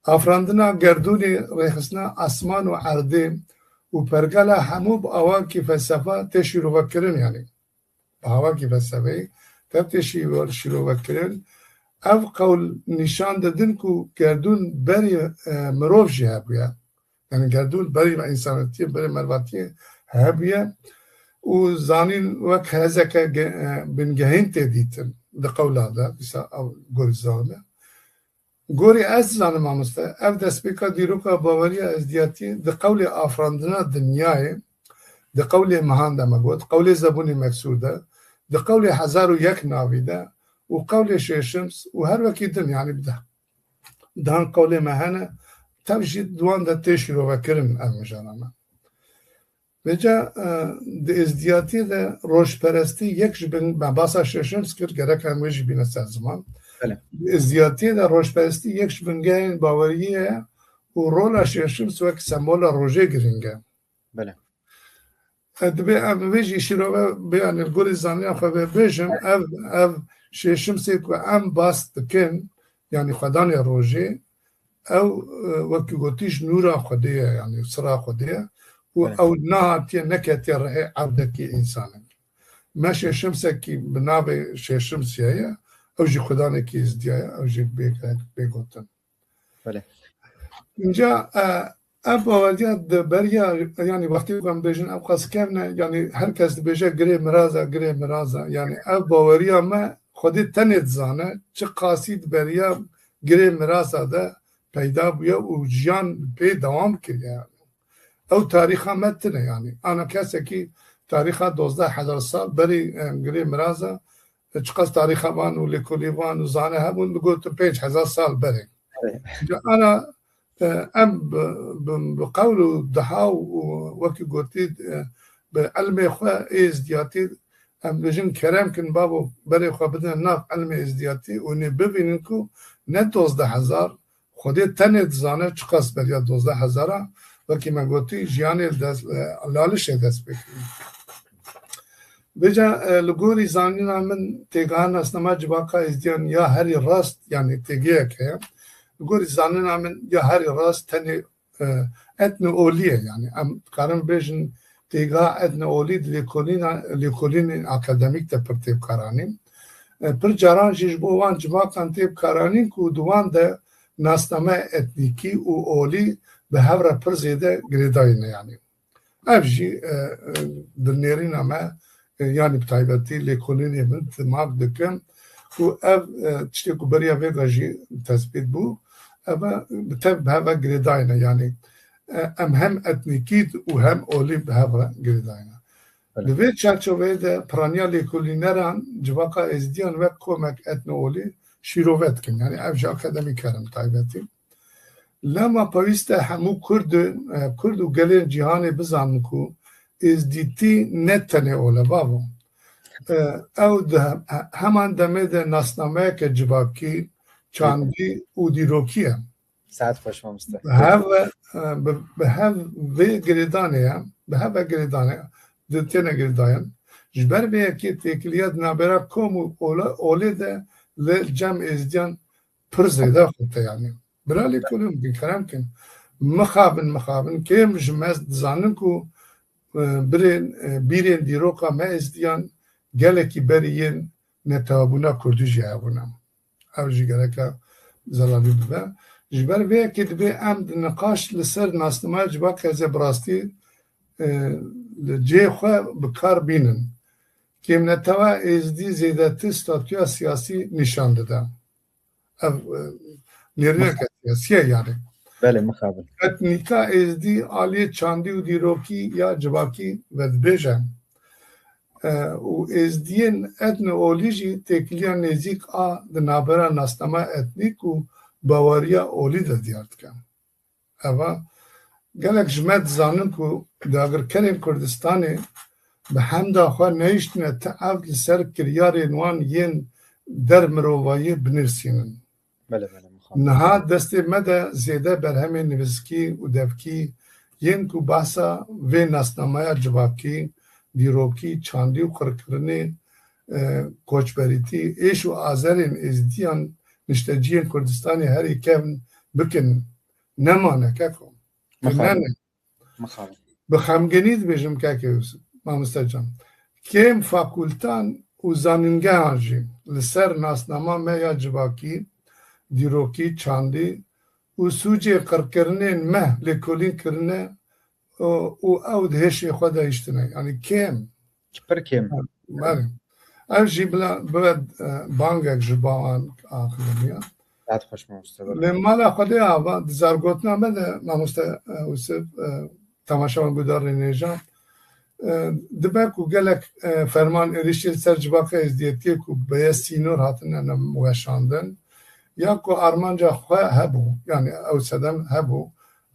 Afirandina gerdûnê, rêxistina asman û erdê û pergala hemû bi awakî felsefa tê şîrove kirin, yanî. Bi awakî felsefeyê tev tê şî-, şîrove kirin. Ev qewl nîşan didin ku gerdûn berî, e, mirov jî hebûye. Yanî gerdûn berî însanetiyê, berî mervatiyê hebûye û zanîn wek hezeke ge-, e, bingehîn tê dîtin di qewla de, dîsa ew gorî zanîn e. Gorî ez dizanim mamoste, ev destpêka dîroka baweriya êzdiyatiyê di qewlê afirandina dinyayê, di qewlê mihan de me got, qewlê zebûnê meksûr de, di qewlê hezar û yek navî de û qewlê şêşims û her wekî din, yanî bi de-, dan qewlê me hene, tev jî di wan de tê şîrove kirin ev mijara me. Vêca, e, di êzdiyatiyê de rojperestî yek ji bin, me basa şêşims kir, gerek em wê jî bîne ser ziman. Belê. Di êzdiyatiyê de rojperestî yek ji bingehên baweriyê ye û rola şêşims wek sembola rojê girîng e. Belê. E, dibê em vê jî şîrove bê, yanî li gorî zanîna xwe vê bêjim, ev, ev şêşimsê ku em bas dikin, yanî xwedanê rojê, ew, e, wekî gotî ji nûra Xwedê ye, yanî sira Xwedê ye û Evet. ew nehatiye, neketiye rihê erdekî însanek. Me şêşimsekî bi navê şêşimsê ye, ew jî xudanekî êzdiya ye, ew jî bê, bê gotin. Belê. Înca, e, ev baweriya di beriya, yanî wextê ku em bêjin ew qas kevn e, yanî her kes dibêje girê miraza, girê miraza. Yanî ev baweriya me Xwedê tenê dizane, çi qasî di beriya girê miraza de peyda bûye û jiyan pê dewam kiriye. Ew tarîxa me tine yanî. Ana kesekî tarîxa dozdeh hezar sal berî, e, girê miraza, çiqas tarîxa van û lêkolî van û zane hebûn, digotin pênc hezar sal berê. Evet. Ji ana, e, em bi, bi, bi qewl û deha û wekî gotî, e, bi ilmê xwe êzdiyatî, em bêjin kerem kin babo berê xwe bidin nav ilmê êzdiyatî û nê bibînin ku ne dozdeh hezar, Xwedê tenê dizane çiqas beriya dozdeh hezar a, wekî me gotî, jiyanê li dest, e, lalişê dest pê kiriye. Vêca, e, li gorî zanîna min têgeha nasnama civaka êzdiyan ya herî rast, yanî têgehek heye. Li gorî zanîna min ya herî rast tenê, e, etnoolî ye. Yanî em dikarin bêjin têgeha etnoolî di lêkolîna, lêkolînên akademîk de pir tê bikaranîn. E, pir caran jî ji bo wan civakan tê bikaranîn ku di wan de nasname etnîkî û olî bi hev re pir zêde girêdayî ne yanî. Ev jî, e, e, di nêrîna me, e, yanî bi taybetî lêkolînê min dimak dikim ku ev, e, tiştê ku beriya vêga jî tespît bû, ev e, bi tev bi hev ve girêdayî ne yanî. E, em hem etnîkî û hem olî bi hev re girêdayî ne. Belê. Di vê çarçoveyê de piraniya lêkolîneran civaka êzdiyan wek komek etnoolî şîrove dikin. Yanî ev ji akademî kerim taybetî. Lema pewîst e hemû Kurd, e, Kurd û gelên cîhanê bizanin ku êzdîtî ne tenê ol e, bavo. E, ew di he-, heman demê de nasnameyeke civakî, çandî û dîrokî ye. Saet xweş mamoste. Bi hev, e, bi, bi hev vê girêdanê ye, bi hev ve girêdanê di têne girêdayan. Ji ber vê yekê têkiliya di navbera kom û ola, olê de li cem êzdiyan pir zêde xurte yanî. Bira lêkolîn bikin, kerem kin. Mixabin, mixabin. Kêm ji me dizanin ku, e, birên, e, bîrên dîroka me êzdiyan gelekî berî yên netewebûna kurdî jî hebûne. Ev jî gereke zelalî bibe. Ji ber vê yekê dibê em di niqaş li ser nasnamaya civaka êzdiya bi rastî, e, li cihê xwe bi kar bînin. Kêmnetewa êzdî zêdetir statûya siyasî nîşan dide. Ev, e, nêrîneke siyasî ye yanî. Belê, mixabin. Etnîka êzdî aliyê çandî û dîrokî ya civakî vedibêje. e, û êzdiyên etno-olî jî têkiliya nêzîk a di navbera nasnama etnîk û baweriya olî de diyar dike. Eva gelek ji me dizanin ku dagirkerên Kurdistanê bi hemda xwe nehiştine ti ewd li ser kiryarên wan yên dermirovayî binivîsînin. Belê, belê, mixabin. Niha destê me de zêde berhemên nivîskî û devkî yên ku behsa vê nasnameya civakî, dîrokî, çandî û qirkirinê, e, koçberîtî, êş û azarên êzdiyan nişteciyên Kurdistanê herî kevn bikin nemane keko. Mixabin. Nane. Mixabin. Bi xemgînî dibêjim kekê Yusuf, mamoste can. Kêm fakultan û zanîngehan jî li ser nasnama me ya civakî, dîrokî, çandî û sûcê qirkirinên me lêkolîn kirine û, û ew di hêşê xwe de hiştine. Yanî kêm. Pir kêm. Belê. Ev jî bila bibe, e, bangek ji bawan akademiya. Saet xweş mamoste, belê. Lê mala Xwedê ava, di zargotina me de, mamoste, e, Yusuf, e, temaşevan guhdarên hêja, e, dibe ku gelek, e, ferman êrişê li ser civaka êzdiyetiyê ku beye sînor hatine ne weşandin, ya ku armanca xwe hebû, yanî ew sedem hebû,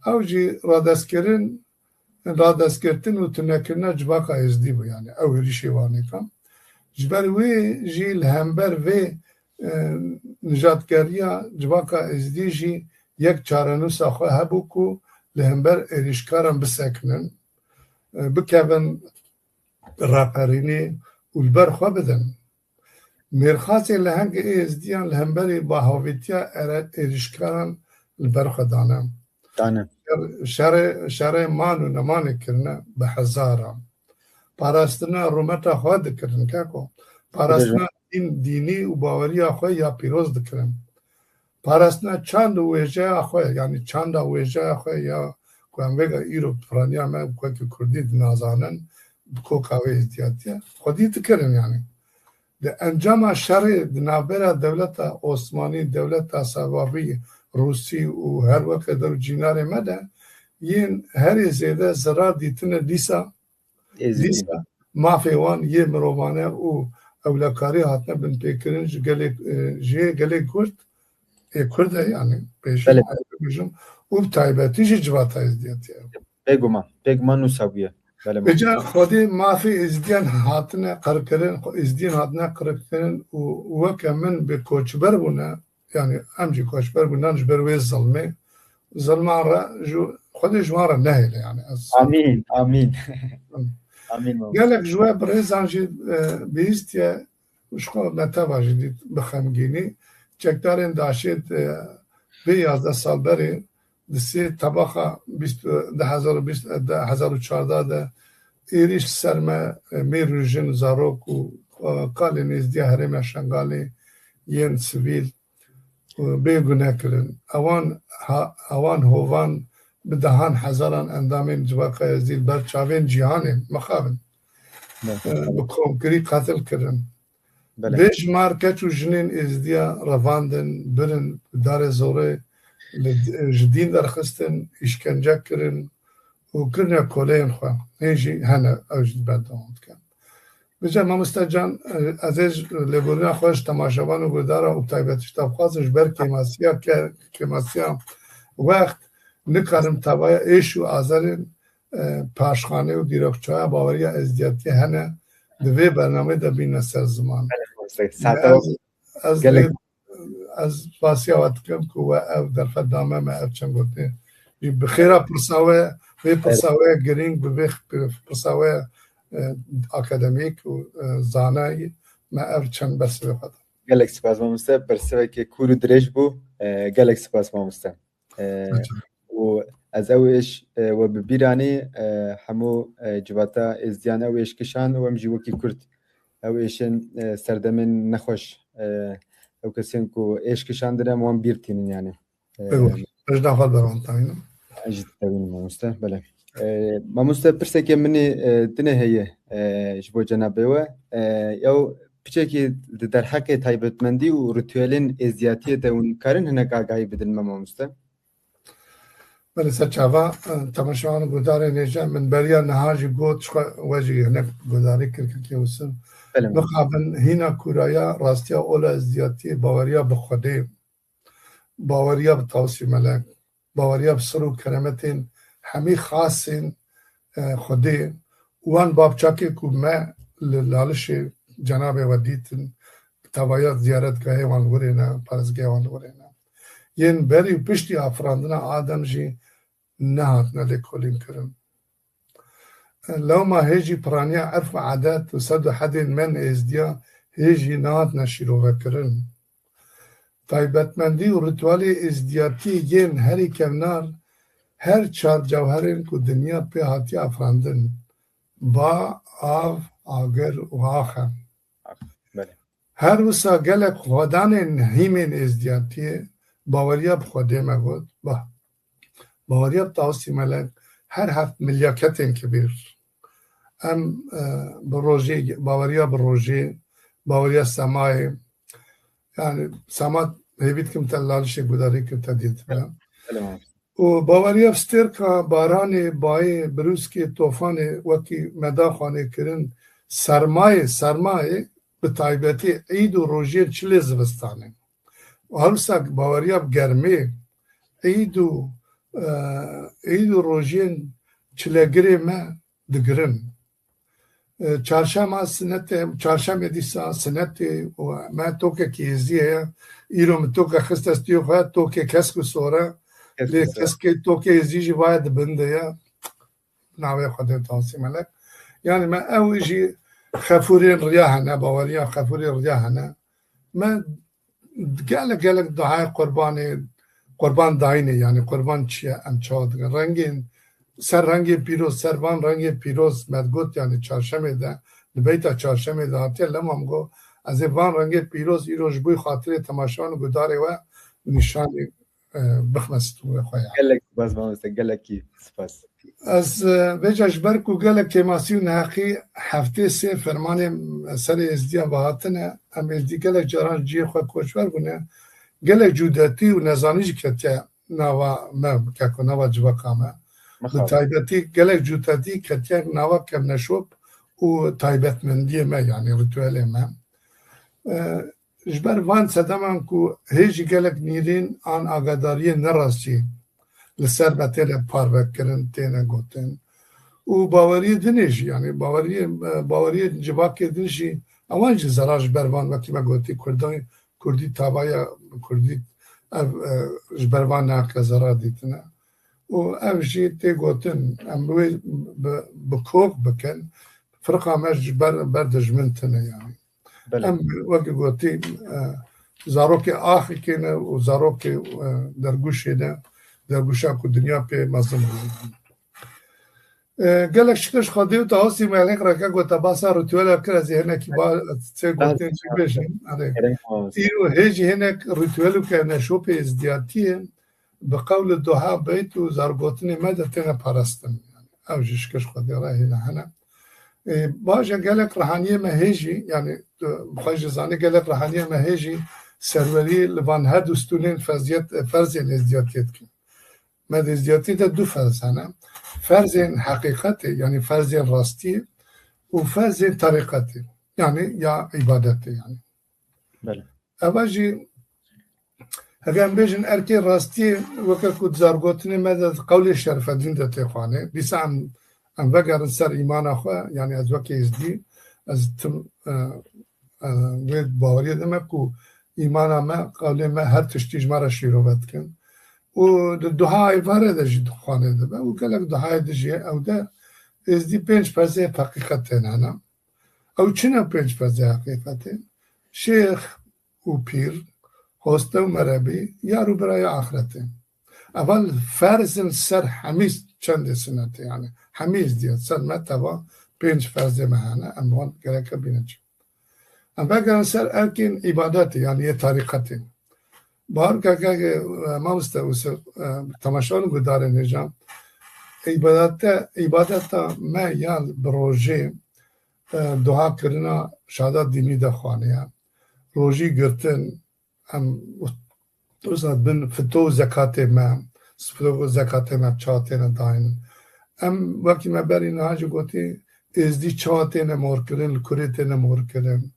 ew jî radestkirin, radestgirtin û tunekirina civaka êzdî bû, yanî ew êrişê wanê kan. Ji ber wê jî li hember vê, e, nijadgeriya civaka êzdî jî yek çarenûsa xwe hebû ku li hember êrişkaran bisekinin, e, bikevin raperînê û li ber xwe bidin. Mêrxasê lehengê êzdiyan li hemberî bahavîtiya ere-, êrişkaran li ber xwe dane. Dane. Şer-, şerê, şerê man û nemanê kirine bi hezaran. Parastina rûmeta xwe dikirin, keko. Parastina dîn, dînî û baweriya xwe ya pîroz dikirin. Parastina çand û wêjeya xwe, yanî çanda wêjeya xwe ya ku em vêga îro piraniya me wekî kurdî dinazanin, bi koka wê îhtiyatiye xwedî dikirin yanî. Di encama şerê di navbera dewleta Osmanî, dewleta Sefavî, Rûsî û her weke dew cînarê me de yên herî zêde zirar dîtine dîsa, Êzidî. Dîsa mafê wan yê mirovane û ewlekarî hatine binpêkirin ji gelê, e, ji yê gelê Kurd, ê Kurd e yanî pêşî Belê. Bêjim, û bi taybetî jî civata Êzidiyetî ye. Bêguman, bêguman nûsa bûye. Belê. Vêca xwedî mafê Êzidiyan hatine qirkirin, xwe Êzidiyan hatine qirkirin û weke min bi koçber bûne, yanî em jî koçber bûnan ji ber wê zilmê. Zilman re ji Xwedê ji wan re nehêle yanî. Ez Amîn, amîn. Amîn, mamoste. Gelek ji we birêzan jî, e, bihîstiye, ji xwe me teva jî dît bi xemgînî. Çekdarên DAIŞê di vê yazdeh sal berê di sê tebaxa bîst, di hezar û bîst, di hezar û çardeh de êrîş ser me, e, mêr û jin, zarok û, e, kalên êzdiya herêma Şengalê yên sivîl, e, bê gune kirin. Ewan ha-, ewan hovan bi dehan hezaran endamên civaka Êzdî li ber çavên cîhanê mixabin, Belê. E, bi komkirî qetil kirin. Belê. Bêjmar keç û jinên Êzdiya revandin, birin, bi darê zorê li, ji dîn derxistin, îşkence kirin û kirine koleyên xwe. Hên jî hene, ew jî berdewam dikin. Vêca mamoste can, ez ê ji lêborîna xwe ji temaşevan û guhdara û bi taybetî ji te bixwazim ji ber kêmasiya ke-, kêmasiya wext nikarim tevaya êş û azarên, e, paşxane û dîrokçaya baweriya êzdiyetiyê hene di vê bernameyê de bîne ser ziman. Belê, mamoste. Saeta Ez, ez gelek vê ez spasiya we dikim ku we ev derfet dame me, ev çend gotinê. Bi xêra pirsa we, vê pirsa we girîng, bi vê pirsa we, e, akademîk û, e, zanayî me ev çend bersivê xwe da. Gelek spas mamoste, bersivekê kûr û dirêj bû. E, gelek spas mamoste. E, Rica. Û ez ew êş, e, we bi bîr anî, e, hemû, e, civata Êzdiyan ew êş kişand û em jî wekî Kurd ew êşên, e, serdemên nexweş, e, ew kesên ku êş kişandin em wan bîr tînin yanî. E, Bêguman. Ez ji nav xwe derbas dayînim. Ez jî dibînim mamoste, belê. E, mamoste, pirsekê min ê, e, dinê heye, e, ji bo cenabê we. E, ew piçekî di derheqê taybetmendî û rituelên êzdiyatiyê de hûn karin hinek agahî bidin me mamoste? Belê ser çava, e, temaşevan û guhdarên hêja, min beriya niha jî got, ji xwe we jî hinek guhdarî kir, kekê Husn. Belê. Mixabin hîna kûraya rastiya ola êzdiyatiyê, baweriya bi Xwedê, baweriya bi Tawsî Melek, baweriya bi sir û keremetên hemî xasên, e, Xwedê, wan babçakê ku me li Lalişê cenabê we dîtin, tevaya ziyaretgahê wan li wirê ne, parêzgehê wan li wirê ne. Yên berî û piştî afirandina Adem jî nehatine lêkolînkirin. Lewma hê jî piraniya erf û edet û sed û hedên me ên êzdiya hê jî nehatine şîrovekirin. Taybetmendî û rîtuelê êzdiyatî yên herî kevnar her çar cewherên ku dinya pê hatiye afirandin, ba, av, agir û ax e. Belê. Her wisa gelek xwedanên hîmên êzdiyatiyê baweriya bi Xwedê me got, ba, baweriya bi Tawsî Melek, her heft milyaketên kebîr. Em, e, bi rojê, baweriya bi rojê, baweriya semayê, yani sema hêvî dikim te Lalişê gudarî kir te dîtibî. Belê mamoste. Û baweriya bi stêrka, baranê, bayê, birûskê, tofanê wekî me da xwanê kirin, sermayê, sermayê bi taybetî îd û rojiyên çilê zivistanê. Û her wisa baweriya bi germê, îd û, e, îd û rojiyên çilegirê me digirin. E, çarşema sinetê, çarşemê dîsa sinetê û me tokekî êzî heye. Îro min toke xiste stûyê xwe, tokê kesk û sor e. Kesk û sor. Lê keskê tokê êzî jî vaye di bin de ye. Navê Xwedê Tawsî Melek. Yani me ew jî xefûrên riya hene, baweriya xefûrên riya hene. Me gelek, gelek dahayê qurbanê, qurban dayînê, yani qurban çi ye, em çawa dikin? Rengên, ser rengên pîroz, ser van rengên pîroz me digot, yani çarşemê de, di beyta çarşemê de hatiye, lema min got, ez ê van rengê pîroz îro ji bo xatirê temaşevan û gudarê we nîşanê, e, bixme stûrê xwe ya. Gelek spas mamoste, gelekî spas. Ez, e, vêca ji ber ku gelek kêmasî û neheqî heftê sê fermanê serê êzdiyan ve hatine, em êzdî gelek caran ji cihê xwe koçber bûne, gelek cûdetî û nezanî jî ketiye nava me, keko nava civaka me. Bi Mixabin. Taybetî gelek cûdetî ketiye nava kevneşop û taybetmendiyê me, yani rîtuelê me. E, Ji ber van sedeman ku hê jî gelek nîrîn an agadariyên nerastî li ser me têne parvekirin, têne gotin. Û baweriyê dinê jî, yani baweriyê, baweriyê civakê din jî, ewan jî zerar ji ber van, wekî me gotî, Kurdan, Kurdî tavaya Kurdî ev, e, ji ber van nake zerar dîtine. Û ev jî tê gotin, em bi wê bi, bi kok bikin, firqa me ji ber, ber dijmin tune yani. Belê. Em wekî gotî, e, zarokê axikê ne û zarokê, e, dergûşê ne, dergûşa ku dinya pê mezin bû. E, gelek şikir ji Xwedê û Tawsî Melek reke ku te basa rîtuela kir, ez ê hinekî ba-, sê Bas. Gotên jî bêjim. Erê. Kerem mamoste. Îro hê jî hinek rîtuel û kevneşopê êzdiyatiyê bi qewl û duha, beyt û zargotinê me de têne parastin. Ew jî şikir ji Xwedê re hêne hene. Ê, baş e, gelek rihaniyê me hê jî, yani, tu xwe jî zanî, gelek rihaniyê me hê jî serwerî li van her du stûnên ferziyet, ferzên êzdiyatiyê dikin. Me di êzdiyatî de du ferz hene. Ferzên heqîqetê, yani ferzên rastiyê û ferzên terîqetê, yani ya îbadetê yani. Belê. Eva jî, heger em bêjin erkê rastiyê, weke ku di zargotinê me de qewlê Şerfedîn de tê xwanê. Dîsa em, em vegerin ser îmana xwe, yani ez weke êzdî, ez tim, e, e, wê baweriyê de me ku îmana me, qewlê me her tiştî ji me re şîrove dikin. Û di duha êvarê de jî dixwanê dibe û gelek duhayê dijî ew de êzdî pênc ferzê heqîqetê hene. Ew çi ne pênc ferzê heqîqetê? Şêx û pîr, hoste û merebî, yar û birayê axretê. Eva ferz in ser hemî çendê sinetê, yani hemî êzdiyat ser me teva pênc ferzê me hene, em wan gereke bînin çi. Em vegerin ser erkên îbadetê, yani yê tarîqetê. Bawer ke, ke, e, mamoste Ûsif, e, temaşevan û guhdarên hêja, îbadete, îbadeta me ya bi rojê, e, duha kirina şada dînî de xwaniye. Rojî girtin, em, wisa bin fito û zekatê me, Sifro zekatê me çawa têne dayîn. Em wekî me berî niha jî gotî, êzdî çawa têne morkirin, li kurê têne morkirin.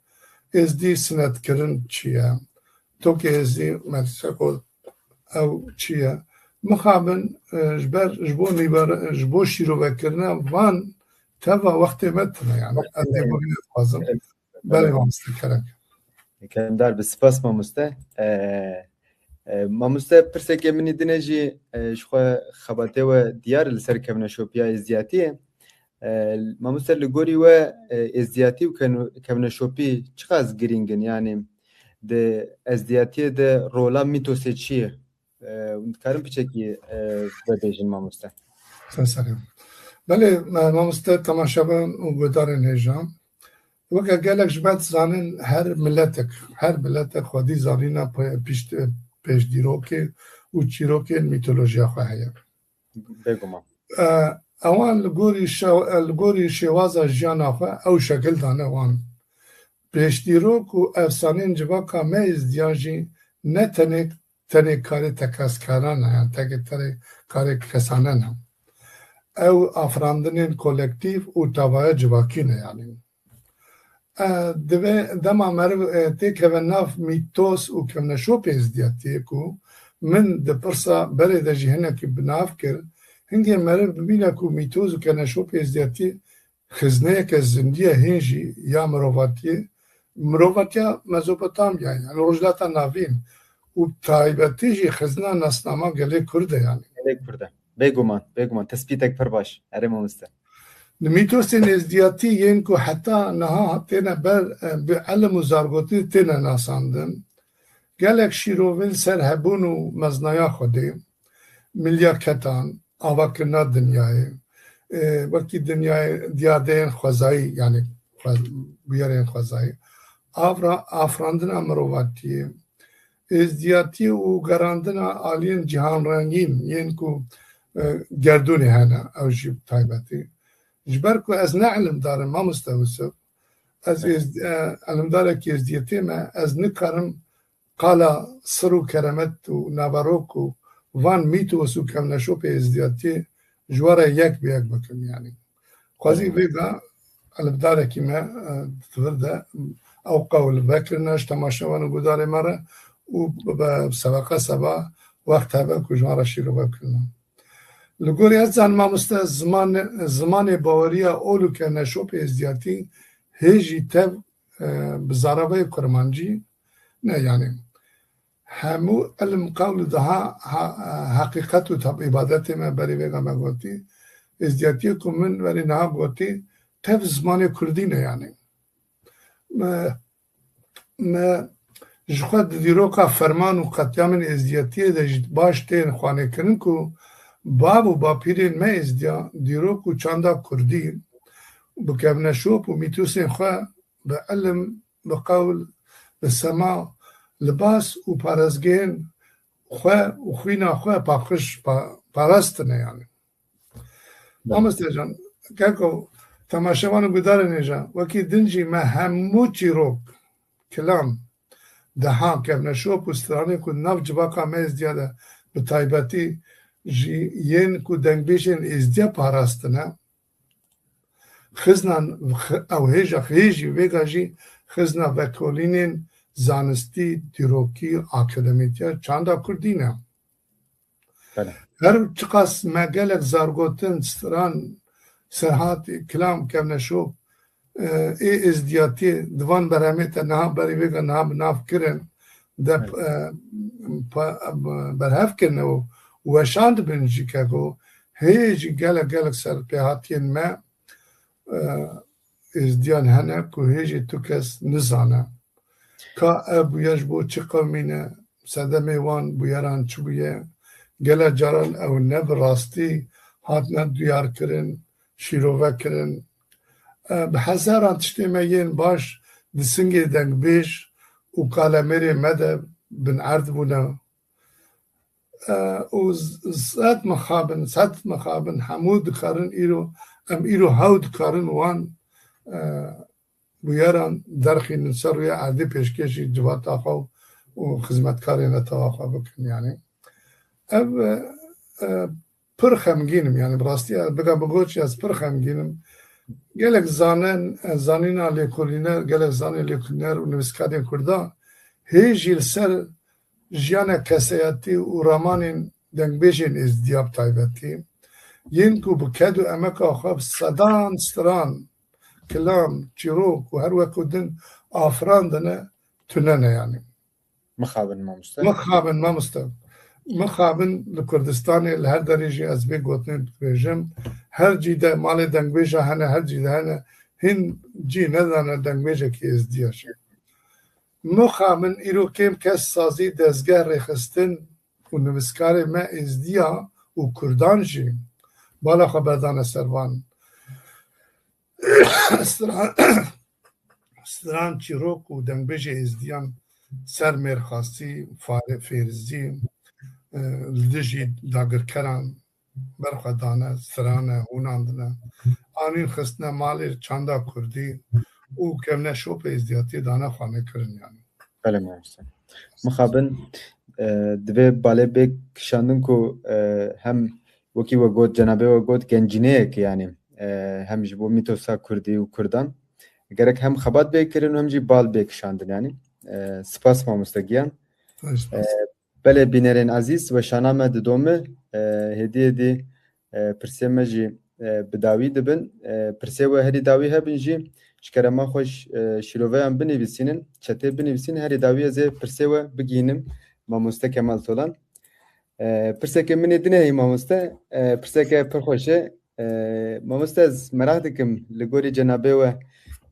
Êzdî sinetkirin çi ye? Tokê êzdî, me dîsa got, ew çi ye? Mixabin, e, ji ber, ji bo nîver-, ji bo şîrovekirina van teva wextê me tune, yani. Ez lêborînê dixwazim. Belê, mamoste, kerem. Keremdar be, spas mamoste. E, e, mamoste, pirsekê min î din e jî, e, ji xwe xebatê we diyar li ser kevneşopiya êzdiyatiyê. E, mamoste, li gorî we, e, êzdiyatî û kevn-, kevneşopî çiqas girîng in? Yanî di êzdiyatiyê de rola mîtosê çi ye? E, hûn dikarin piçekî, e, vebêjin, mamoste? Ser serê. Belê, me-, mamoste, temaşevan û guhdarên hêja. Weke gelek ji me dizanin, her miletek, her miletek xwedî zanîna pe-, pişt-, pêşdîrokê û çîrokên mîtolojiya xwe heye. Bêguman. E, ewan li gorî şew-, e, li gorî şêwaza jiyana xwe ew şekil dane wan. Pêşdîrok û efsanên civaka me êzdiyan jî ne tenê, tenê karê tekeskana ne, yani tekê tenê karê kesane ne. Ew afirandinên kolektîf û tavaya civakî ne, yani. E, divê dema meriv, e, têkeve nav mîtos û kevneşopê êzdiyatiyê ku min di pirsa berê de jî hinekî bi nav kir, hingê meriv bibîne ku mîtos û kevneşopê êzdiyatî xizneyeke zindî ye hîn jî ya mirovatiyê, mirovatiya Mezopotamya, yani Rojhilata Navîn û taybetî jî xizna nasnama gelê Kurd e, yani. Gelê Kurd e. Bêguman, bêguman. Tespîtek pir baş. Erê mamoste. Di mîtosên êzdiyatî yên ku heta niha têne ber, e, bi elim û zargotinê têne nasandin, gelek şîrove li ser hebûn û meznaya Xwedê, milyaketan, avakirina dinyayê, e, wekî dinyayê diyadeyên xwezayî, yani xwe-, bûyerên xwezayî, avra-, afirandina mirovatiyê, êzdiyatiyê û gerandina aliyên cîhanrengîn yên ku, e, gerdûnê hene, ew jî bi taybetî. Ji ber ku ez ne ilimdar im, mamoste Yusuf, ez êz-, e, ilimdarekî êzdiyetê me, ez nikarim qala sir û keremet û naverok û van mîtos û kevneşopê êzdiyatiyê ji we re yek bi yek bikim, yanî. Xwezî vêga elibdarekî me, e, di vir de ew qewl vekirine, ji temaşevan û gudarê me re û bi sebeqa seba wext hebe ku ji wan re şîrove bikirine. Li gorî ez zanim mamoste, ziman-, zimanê baweriya ol û kevneşopê êzdiyatî hê jî tev, e, bi zaravayê kurmancî ne, yanî hemû ilm, qewl û daha ha-, heqîqet û tab-, îbadetê me berî vêga me gotî, êzdiyatiyê ku min berî niha gotî, tev zimanê kurdî ne, yanî. Me, me ji xwe di dîroka ferman û qetyamên êzdiyatiyê de jî baş tên xwanêkirin ku bav û bapîrên me êzdiya dîrok û çanda kurdî bi kevneşop û mîtosên xwe bi ilim, bi qewl, bi sema, libas û parêzgehên xwe û xwîna xwe paqij, pa-, parastine, yanî. Mamoste can, keko, temaşevan û gudarên hêja, wekî din jî me hemû çîrok, kilam, deha, kevneşop û stranên ku di nav civaka me êzdiya de bi taybetî jî yên ku dengbêjên êzdiya parastine, xiznan, ew hêja, hê jî vêga jî xizna vekolînên zanistî, dîrokî, akademîtiya çanda kurdî ne. Belê. Her çiqas me gelek zargotin, stran, serhat, kilam, kevneşop, e, ê êzdiyatiyê di van berhemê te niha berî vêga niha bi nav kirin, de, e, pa-, berhev kirine û weşandibin jî, keko hê jî gelek, gelek serpêhatiyên me, e, êzdiyan hene ku hê jî tu kes nizane. Ka ev bûyer ji bo çi qewmî ne, sedemê wan bûyeran çi bûye, gelek caran ew ne bi rastî hatine diyarkirin, şîrove kirin. E, bi hezaran tiştê me yên baş di singê dengbêj û kalemêrê me de bin erd bûne. E, û z-, sed mixabin, sed mixabin hemû dikarin îro, em îro hew dikarin wan, e, bûyeran derxînin ser rûyê erdê pêşkêşî civata xwe û xizmetkarên netewa xwe bikin. Yanî ev, e, e, pir xemgîn im. Yani bi rastî ez biga bi got jî ez pir xemgîn im. Gelek zanen, e, zanîna lêkolîner, gelek zanên lêkolîner û nivîskarên Kurda hê jî li ser jiyana kesayetî û ramanên dengbêjên Êzdiya bi taybetî, yên ku bi ked û emeka xwe bi sedan stran, kilam, çîrok û her wek û din afirandine, tune ne yani. Mixabin mamoste. Mixabin mamoste. Mixabin li Kurdistanê li her derê jî ez vê gotinê dibêjim. Her cî de malê dengbêja hene, her cî de hene. Hin cî nedane dengbêjekî Êzdiya jî. Mixabin îro kêm kes sazî, dezgeh, rêxistin û nivîskarê me Êzdiya û Kurdan jî bala xwe berdane ser van. Stran, stran çîrok û dengbêjê Êzdiyan ser mêrxasî, fare-, fêrizî, e, li dijî dagirkeran berxwe dane, strane, hûnandine. Anîn xistine malê çanda kurdî û kevne şopê êzdiyatiyê dane xwanekirin yani. Belê mamoste. Mixabin, e, divê balê bê kişandin ku, e, hem wekî we got, cenabê we got, gencîneyek yani, e, hem ji bo mîtosa kurdî û kurdan gerek hem xebat bê kirin û hem jî bal bê kişandin yani. E, spas mamoste giyan. Spas. E, belê bînerên ezîz, weşana me didome, e, hêdî hêdî, e, pirsê me jî, e, bi dawî dibin. E, pirsê we herî dawî hebin jî, ji kerema xwe ş-, e, şîroveyan binivîsînin, çetê binivîsînin, herî dawî ez ê pirsê we bigihînim mamoste Kemal Tolan. E, pirseke min ê dinê heyî mamoste, e, pirseke pir xweş e. E, mamoste, ez meraq dikim, li gorî cenabê we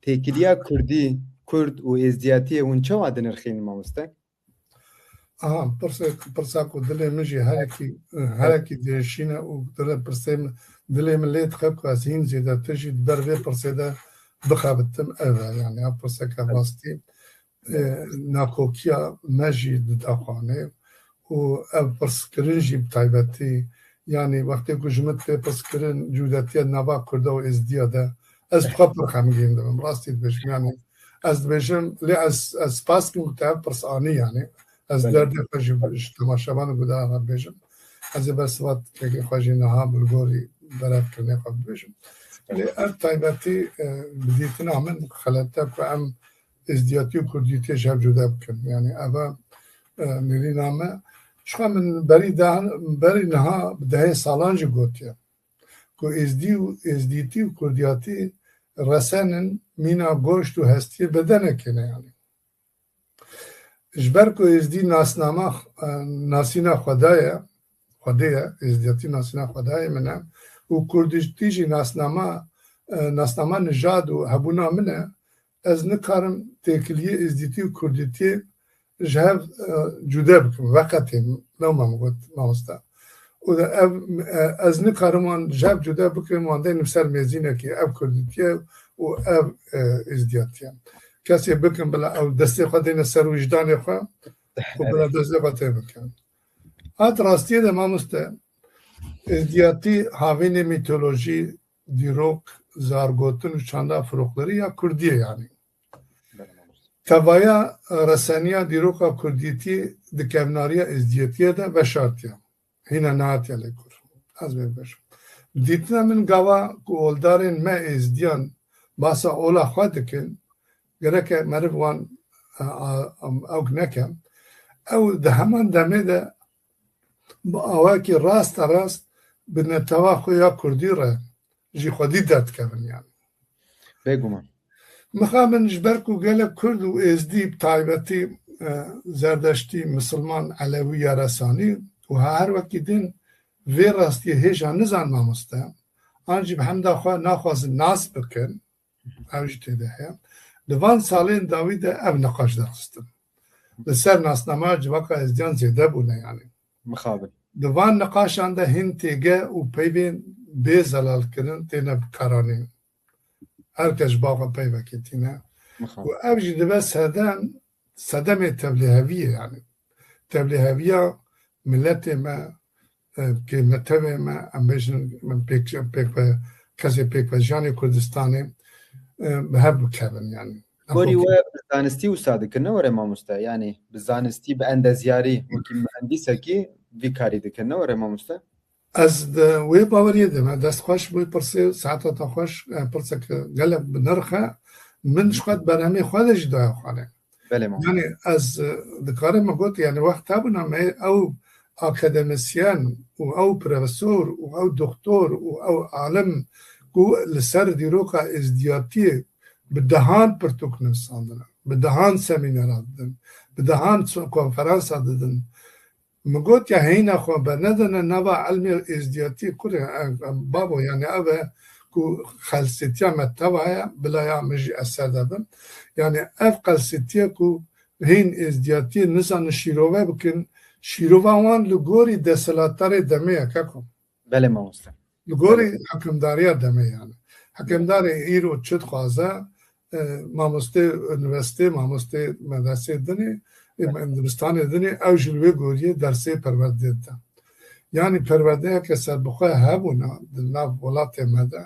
têkiliya kurdî, kurd û êzdiyatiyê hûn çawa dinirxînin mamoste? Aha, pirsek, pirsa ku dilê min jî herekî, herekî dirêşîne û dilê pirsê min, dilê min lê dixe ku ez hîn zêdetir jî di ber vê pirsê de bixebitim, ev e. Yani ev pirseke rastî, e, nakokiya me jî dida xwanê û ev pirskirin jî bi taybetî, yani wextê ku ji min tê pirskirin cûdetiya nava Kurda û Êzdiya de, ez bi xwe pir xemgîn dibim, rastî dibêjim. Yani ez dibêjim, lê ez, ez spas dikim ku te ev pirs anî, yani ez Belê. derdê xwe jî ji temaşevan û guhdaran re dibêjim. Ez ê ber sivat pêkê xwe jî niha bi gorî berevkirinê xwe dibêjim. Lê ev taybetî, e, bi dîtina min xelet e ku em êzdiyatî û kurdîtiyê ji hev cuda bikin. Yani ev e, e, nêrîna me. Ji xwe min berî de, berî niha bi dehê salan jî gotiye ku êzdî û êzdîtî û kurdiyatî resenin mîna goşt û hestiyê bedenekê ne yani. Ji ber ku êzdî nasnama, e, nasîna Xwedê ye, Xwedê ye, êzdiyatî nasîna Xwedayê min e û kurdîtî jî nasnama, e, nasnama nijad û hebûna min e, ez nikarim têkiliyê êzdîtî û kurdîtiyê ji hev, e, cude bikim. Veqetê lewma min got mamoste. Û de ev, e, ez nikarim wan ji hev cude bikim, wan deynim ser mêzînekê, ev kurdîtiye û ev, e, êzdiyatiye. Kesê bikin bila ew destê xwe deyne ser wijdanê xwe û bila destê xwe tê bikin. Hat rastiyê de mamoste, êzdiyatî havînê mîtolojî, dîrok, zargotin û çanda folklorî ya kurdî ye yani. Tevaya reseniya dîroka kurdîtî di kevnariya êzdiyetiyê de veşartiye. Hîna nehatiye lêkur. Ez vê bibêjim. Dîtina min gava ku oldarên me êzdiyan basa ola xwe dikin, gereke meriv wan, e, a, em, ewk neke. Ew di heman demê de bi awakî rasterast bi netewa xwe ya kurdî re ji xwedî derdikevin yani. Bêguman. Mixabin ji ber ku gelek kurd û êzdî bi taybetî, e, zerdeştî, misilman, elewî ya resanî û her wekî din vê rastiyê hêja nizan mamoste, an jî bi hemda xwe naxwazin nas bikin, ev jî tê de heye. Di van salên dawî de ev niqaş derxistin. Li ser nasnama civaka êzdiyan zêde bûne yani. Mixabin. Di van niqaşan de hin têge û peyvên bê zelalkirin têne bikaranîn. Her kes ji ba xwe peyvekê tîne. Mixabin. Û ev jî dibe sedem, sedemê tevliheviyê yani. Tevliheviya miletê me, e, kê netewê me, em bêjin, pêk-, pêkve-, kesê pêkvejiyanê Kurdistanê, e, bi hev bikevin yani. Gorî we bi zanistî wisa dikin, ne were mamoste? Yani bi zanistî, bi endezyarî, wekî muhendîsekî vî karî dikin, ne were mamoste? Ez di wê baweriyê de me. Dest xweş bo pirsê, saeta te xweş, e, pirseke gelek bi nirx e. Min ji xwe di berhemê xwe de jî daye xwarê. Belê, mam. Yani ez, e, dikarim me got, yani wext hebûna me ew akademisyen û ew profesor û ew doktor û ew alim ku li ser dîroka êzdiyatiyê bi dehan pirtûk nivîsandine, bi dehan semînera didin, bi dehan so-, konferansa didin. Min got ya heyna xwe bernedine nava ilmê êzdiyatî kurê, e, e, babo, yani ev e ku xelsetiya me teva ye, bila ya min jî ez ser de bim. Yani ev xelsetiye ku hîn êzdiyatiyê nizanin şîrove bikin, şîrova wan li gorî desthilatdarê demê ye, keko. Belê mamoste. Li gorî hikimdariya demê yani. Hikimdarê îro çi dixwaze, e, mamostê unîversîtê, mamostê medresê dinê, e, dibistanê dinê, ew jî li wê goriyê dersê perwerdê dide. Yani perwerdeyeke serbixwe hebûna di nav welatê me de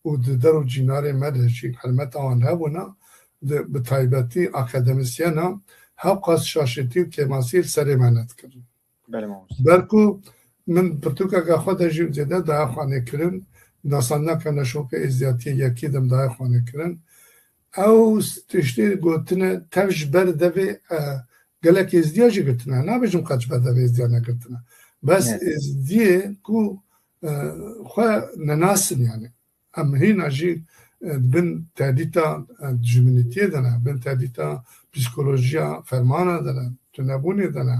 û di der û cînarê me de jî hurmeta wan hebûna, di, bi taybetî akademisyena hewqas şaşetî û kêmasî li serê me nedikirin. Belê mamoste. Ber ku min pirtûkeke xwe de jî zêde daye xwanê kirin, nasandineke neşoke êzdiyatiyê yekî de min daye xwanê kirin. Ew tiştê gotine tev ji ber devê, e, gelek êzdiya jî girtine. Nabêjim qet ji ber devê êzdiya negirtine. Bes Evet. êzdiyê ku, e, xwe nenasin yani. Em hîna jî, e, bin tehdîta, e, dijminîtiyê de ne, bin tehdîta psîkolojiya fermana de ne, tunebûnê de ne.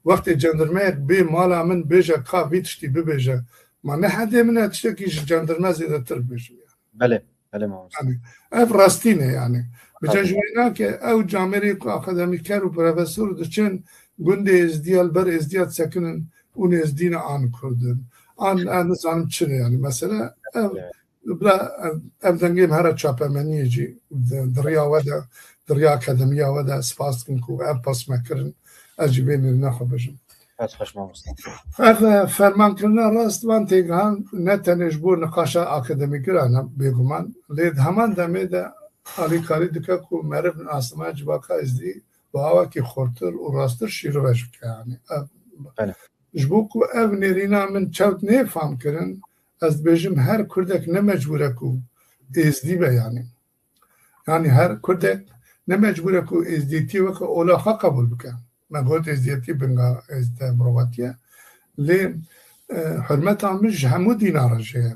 Wextê cendirmeyek bê mala min bêje ka vî tiştî bibêje, ma ne hedê min e tiştekî ji cendirme zêdetir bibêjim yani. Belê, belê mamoste. Yani, ev rastî ne yani. Bi Tabii. cejwê nake ew camêrê ku akademîker û profesor diçin gundê êzdiya li ber êzdiya disekinin û êzdî ne an kurd in. An, an nizanim çi ne yani. Mesela ev Evet. Bila ev, ev dengê me here çapemeniyê jî di, di riya we de, di riya akademiya we de spas dikim ku ev pirs me kirin. Ez jî vê nêrîna xwe bijim. Ez xweş mamoste. Ev, e, fermankirina rast van têgihan ne tenê ji bo niqaşa akademî giran e, bêguman. Lê di heman demê de alîkarî dike ku meriv nasname civaka êzdî bi awakî xurtir û rasttir şîrove jî bike. Yani, ev, Belê. Ji bo ku ev nêrîna min çewt nê fam kirin, ez dibêjim her kurdek ne mecbûr e ku êzdî be yani. Yani her kurdek ne mecbûr e ku êzdîtiyê weke ola xwe qebûl bike. Me got êzdiyetî binga êzdiya mirovatiye. Lê, e, hurmeta min ji hemû dîna re jê ye.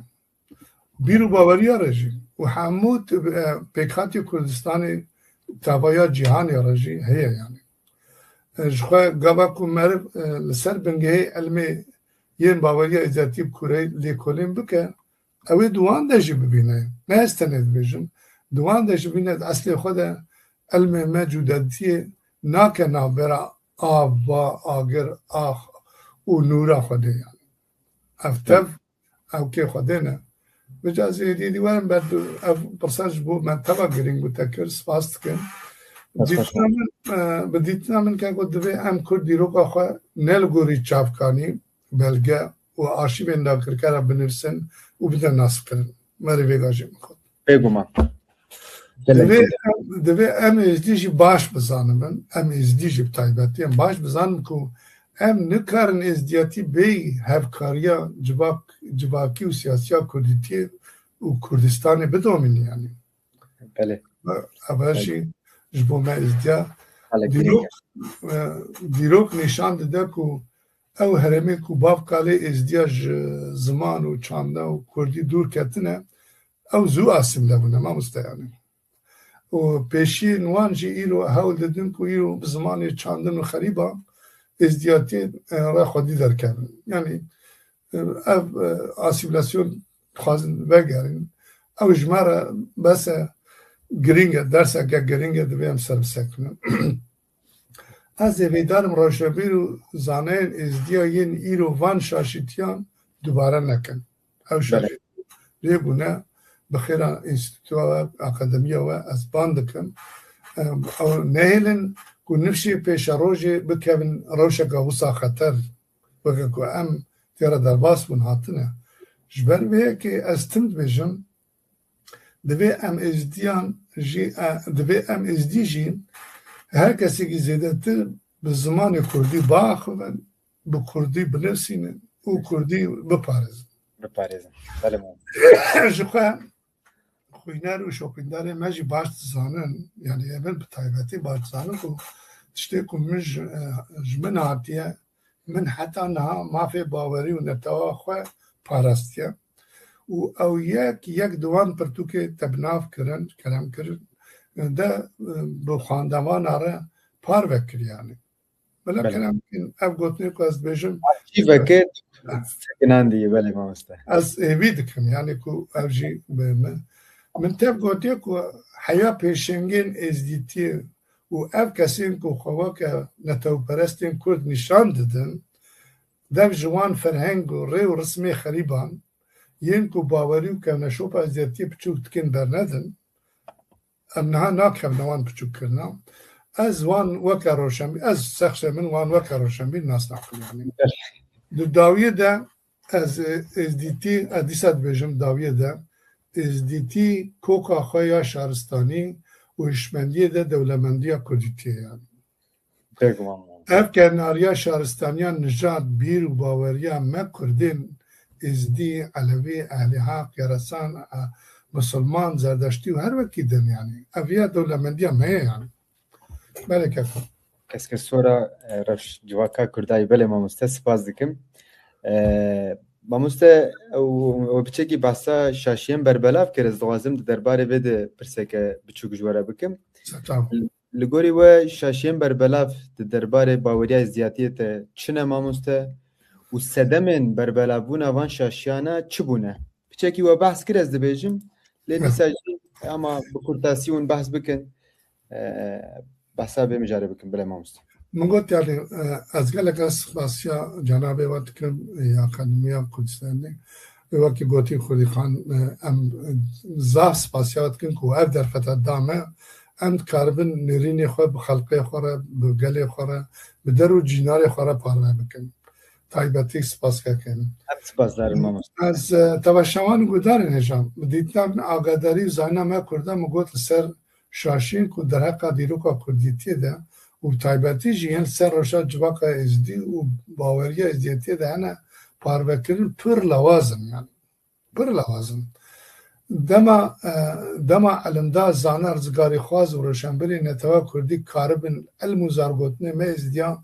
Bîr û baweriya re jî û hemû t-, e, pêkhatiya Kurdistanê, tavaya cîhanê re jî heye yani. E, ji xwe gava ku meriv, e, li ser bingehê ilmê yên baweriya êzatî bi kureyê lêkolîn bike, ew ê di wan de jî bibîne. Ne ez tenê dibêjim, di wan de jî bîne, di eslê xwe de ilmê me cûdetiyê nake navbera av, va, agir, ax û nûra Xwedê yani. Ev tev ew kê Xwedê ne. Vêca ez êdî dî werim ber tu, ev pirsa ji bo me teva girîng bû te kir, spas dikim. Dîtina min, e, bi dîtina min ke got divê em Kurd dîroka xwe ne li gorî çavkanî, belge û arşîvên dagirkera binivîsin û bide naskirin. Merivê gajê min xwe. Bêguman. Divê, divê em êzdî jî baş bizanibin, em êzdî jî bi taybetî em baş bizanibin ku em nikarin êzdiyatî bêyî hevkariya civak-, civakî û siyasiya Kurdîtiyê û Kurdistanê bidomînin yani. Belê. Ev her Belê. jî ji bo me êzdiya Belê, dîrok, girîng e. e, dîrok nîşan dide ku ew herêmê ku bav kalê êzdiya ji ziman û çanda û Kurdî dûr ketine, ew zû asîmle bûne, mamoste yani. Û pêşiyên wan jî îro hewl didin ku îro bi zimanê çandin û xerîban êzdiyatiyê, e, re xwedî derkevin. Yani, e, ev, e, asîmîlasyon dixwazin vegerin. Ew ji me re bes e, girîng e, derseke girîng e, divê em ser bisekinin. Ez ê vêdarim rewşebîr û zanayên êzdiya yên îro van şaşîtiyan dubare nekin. Ew Belê. şaşîtî lê bûne, bi xêra înstîtuya we, akademiya we ez ban dikim. Em, ew nehêlin ku nifşê pêşerojê bikevin rewşeke wisa xeter, weke ku em tê re derbas bûn hatine. Ji ber vê yekê ez tim dibêjim, divê em êzdiyan jî, e, divê em êzdî jî her kesekî zêdetir bi zimanê kurdî biaxivin, bi kurdî binivîsînin, û kurdî biparêzin. Biparêzin. Belê, mam. Ji xwe xwîner û şopîndarê me jî baş dizanin, yanî em bi taybetî baş dizanin ku tiştê ku min ji, ji min hatiye, min heta niha mafê bawerî û netewa xwe parastiye û ew yek yek di wan pirtûkê te bi nav kirin, kerem kirin, de bi xwendevana re parve kir yanî. Bila Belê. Kerem bikin, ev gotinê ku ez dibêjim, Çî veke sekinandî, belê mamoste. Ez êvî dikim, yanî ku ev jî bi min. Min tev gotiye ku heya pêşengên êzdîtiyê û ev kesên ku xwe weke netewperestên Kurd nîşan didin, dev ji wan ferheng û rê û rismê xerîban, yên ku bawerî û kevneşopa êzdîtiyê piçûk dikin bernedin, em niha nakevne wan piçûk kirina. Ez wan weke roşenbîr, ez şexsê min wan weke roşenbîr nas nakim yanî. Di dawiyê de ez, e, êzdîtî, ez dîsa dibêjim dawiyê de êzdîtî koka xwe ya şaristanî û hişmendiyê de dewlemendiya kurdîtiyê yanî. Bêguman. Ev kenariya şaristaniya nijad, bîr û baweriya me kurdên êzdî, elewî, ehlî heq, geresan, e, misilman, zerdeştî û her wekî din yanî. Ev ya dewlemendiya me ye yanî. Belê keko. Keske sora, e, rewş civaka kurdayî, belê mamoste, spas dikim. E, mamoste, ew, ew piçekî behsa şaşiyên berbelav kir, ez dixwazim di derbarê vê de pirseke biçûk ji we re bikim. Selam. Li gorî we şaşiyên berbelav di derbarê baweriya êzdiyatiyê de çi ne mamoste û sedemên berbelavbûna van şaşiyana çi bûne? Piçekî we behs kir ez dibêjim, lê dîsa jî ama bi kurtasî hûn behs bikin, e, behsa vê mijarê bikin, bile mamoste. Min got, yanî, e, ez gelek ez spasiya cenabê we dikim, e, ya Akademiya Kurdistanê. Wekî gotî Xwedî Xan, e, em zaf spasiya we dikin ku ev derfeta da me, em dikaribin nêrînê xwe bi xelqê xwe re, bi gelê xwe re, bi der û cînarê xwe re parve bikin. Taybetî spas kekin. Em spasdar in, mamoste. Ez, e, teveşewan û gudarên hêja, bi dîtina min agadarî û zanîna me kurda min got li ser şaşiyên ku derheqa dîroka kurdîtiyê de û bi taybetî jî yên li ser rewşa civaka êzdî û baweriya êzdiyetiyê de hene parvekirin pir lawaz in, yanî pir lawaz in. Dema, e, dema elimdar, zanar, zigarîxwaz û rewşenbîrê netewa kurdî karibin ilm û zargotinê me êzdiyan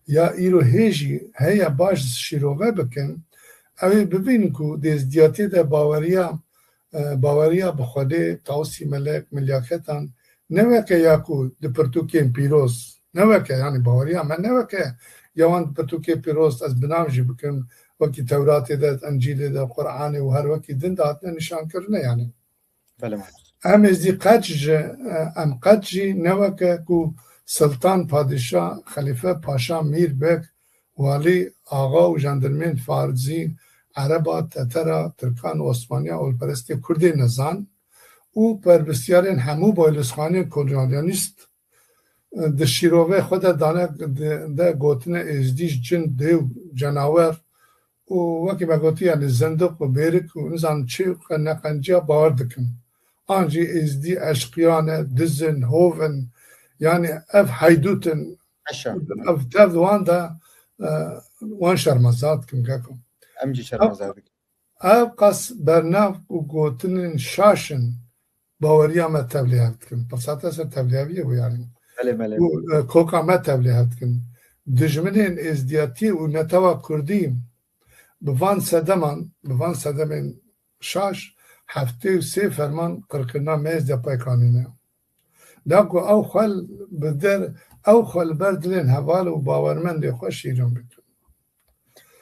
ya îro hê jî heye baş şîrove bikin, ew ê bibînin ku di êzdiyatiyê de baweriya e, baweriya bi Xwedê, Tawusî Melek, milyaketan, ne weke ya ku di pirtûkên pîroz, ne weke, yanî baweriya me ne weke ya wan pirtûkê pîroz, ez bi nav jî bikim, wekî Tewratê de, Encîlê de, Quranê û her wekî din de hatine nîşankirine, yanî. Belê, mamoste. Em êzî qet ji, e, em qet jî ne weke ku Siltan, Padîşah, Xelîfe, Paşa, Mîr, Beg, Walî, axa û jandirmên farzî, ereba, tetera, tirkan, osmaniya, olperestê kurdê nezan û perbistyarên hemû boyluzxanên kolonyalîst, e, di şîrovê xwe de dane, de, de gotine êzdî ji cin, dê û cenawer û wekî me gotî, yanî zindiq û bêrik û nizan çi neqenciya bawer dikin. An jî êzdî eşqiya ne, diz in, hov in, yanî ev heydût in, Eşa. Ev tev wan de, e, wan şermezar dikin, keko. Em jî şermezar dikin. Ev qas bernav û gotinên şaş in, baweriya me tevlî hev dikin. Pirsa te ser tevlîheviyê bû, yanî. Belê, belê. Û, e, koka me tevlî hev dikin. Dijminên êzdiyatiyê û netewa kurdî bi van sedeman, bi van sedemên şaş, heftê û sê ferman qirkirina me êzdiya paykanîne. Da ku ew xwe bi der, ew xwe li ber dilên heval û bawermendê xwe şîrin bikin.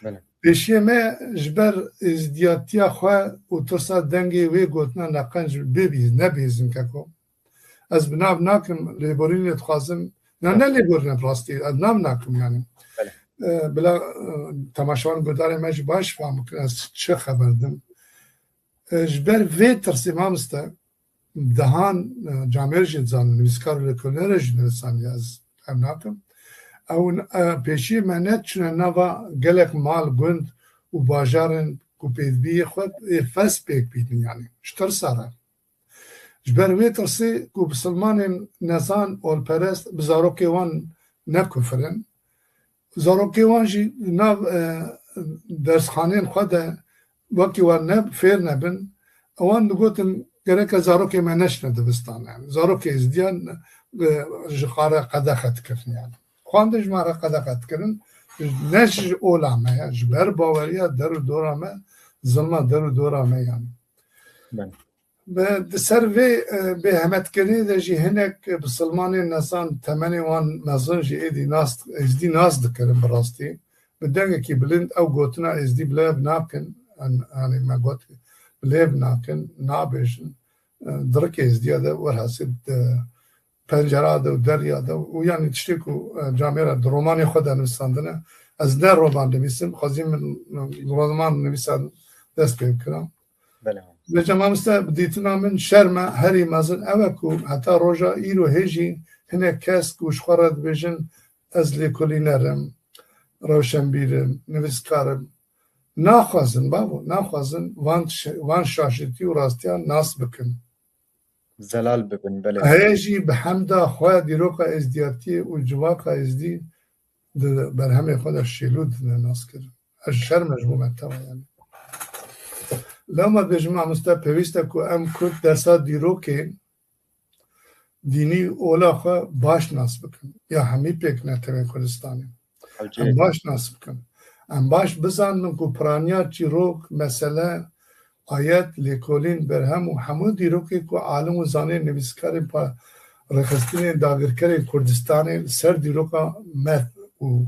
Belê. Pêşiyê me ji ber êzdiyatiya xwe û tirsa dengê wê gotina neqenc bibî-, nebihîzin, keko. Ez bi nav nakim, lêborînê dixwazim. Na, ne lêborîne bi rastî, ez nav nakim, yanî. Belê. E, bila, e, temaşevan guhdarê me jî baş fam bikin, ez çi xeber dim. E, ji ber vê tirsê, mamoste, dehan, e, camêr jî dizanin, nivîskar û lêkolîner jî nivîsaniye, ez ev nakim. Ew, e, pêşiyê me ne çûne nava gelek mal, gund û bajarên ku pêdiviyê xwe ê fes pêk bînin, yanî ji tirsa re. Ji ber wê tirsê ku bisilmanên nezan, olperest, bi zarokê wan nekufirin, zarokê wan jî nav, e, dersxanên xwe de wekî wan ne fêr nebin, ewan digotin gereke zarokê me neçine dibistan. Yani zarokê êzdiyan, e, ji xwe re qedexe dikirin yani. Xwendin ji me re qedexe dikirin. Ne ji ola me ya, ji ber baweriya der û dora me, zilma der û dora me yani. Belê. Bi, di ser vê, e, bêhmetkirinê de jî hinek bisilmanên nezan temenê wan mezin jî êdî nas, êzdî nas dikirin bi rastî. Bi dengekî bilind ew gotina êzdî bi lêv nakin, an-, anî me got, bi lêv nakin, nabêjin. E, di rikê êzdiya de, werhasî di pencera de û deriya de û yanî tiştê ku, e, camêra di romanê xwe de nivîsandine. Ez ne roman nivîsim, xwezî min roman nivîsa dest pê bikira. Belê. Vêca mamoste, bi dîtina min şerm e herî mezin ew e ku heta roja îro hê jî hinek kes ku ji xwe re dibêjin, ez lêkolîner im, rewşenbîr im, nivîskar im, naxwazin, bavo, naxwazin van şe-, van şaşitî û rastiyan nas bikin. Zelal bibin, belê. Heye jî bi hemda xwe dîroka êzdiyatiyê û civaka êzdî di berhemê xwe de şêlû dine naskirin. Ez şerm e ji bo me tewa yani. Lewma dibêjim, mamoste, pêwîst e ku em Kurd dersa dîrokê dînî û ola xwe baş nas bikin. Ya hemî pêk netewên Kurdistanê. Em baş nas bikin. Em baş bizanin ku piraniya çîrok, mesele, ayet, lêkolîn, berhem û hemû dîrokê ku alim û zanê nivîskarên pa-, rêxistinên dagirkerên Kurdistanê li ser dîroka me û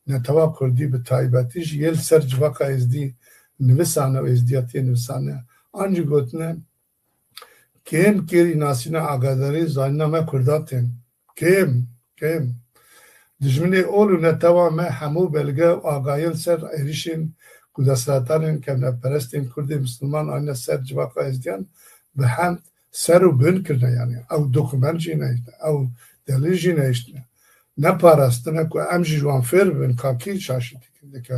netewa Kurdî bi taybetî jî yê li ser civaka êzdî nivisane û êzdiyatiyê nivisane, an jî gotine, kêm kêrî nasîna agadarî zanîna me Kurda tên. Kêm, kêm. Dijminê ol û netewa me hemû belge û agahiyên ser êrîşên ku desthilatdarên kevneperestên Kurdên Misilman anîne ser civaka êzdiyan bi hemd ser û bin kirine, yanî ew dokument jî nehiştine, ew delîl jî nehiştine. Neparastine ku em jî ji wan fêr bibin ka kî şaşîtî dike.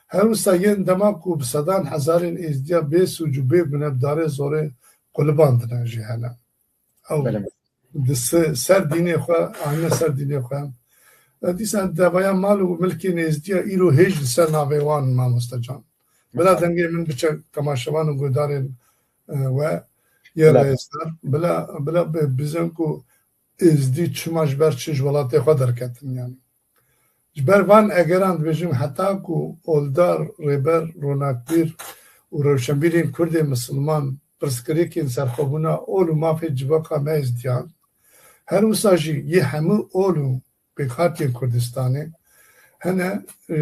Her wisa yên dema ku bi sedan hezarên êzdiya bê sûc û bê gune bi darê zorê qulibandine jî hene. Ew Belê. di se-, ser dînê xwe, anîne ser dînê xwe. E, dîsa devaya mal û milkê nêzdiya îro hêj li ser navê wan, mamoste can. Bila Mesela. dengê min biçe temaşevan û guhdarên, e, we yê Bila. rêzdar. Bila, bila bi-, bizin ku êzdî çima ji ber çi ji welatê xwe derketin yani. Ji ber van egeran dibêjim, heta ku oldar, rêber, ronakbîr û rewşenbîrên Kurdên Misilman pirsgirêkên serxwebûna ol û mafê civaka me êzdiyan, her wisa jî yê hemû ol û pêkhatiyên Kurdistanê hene, e,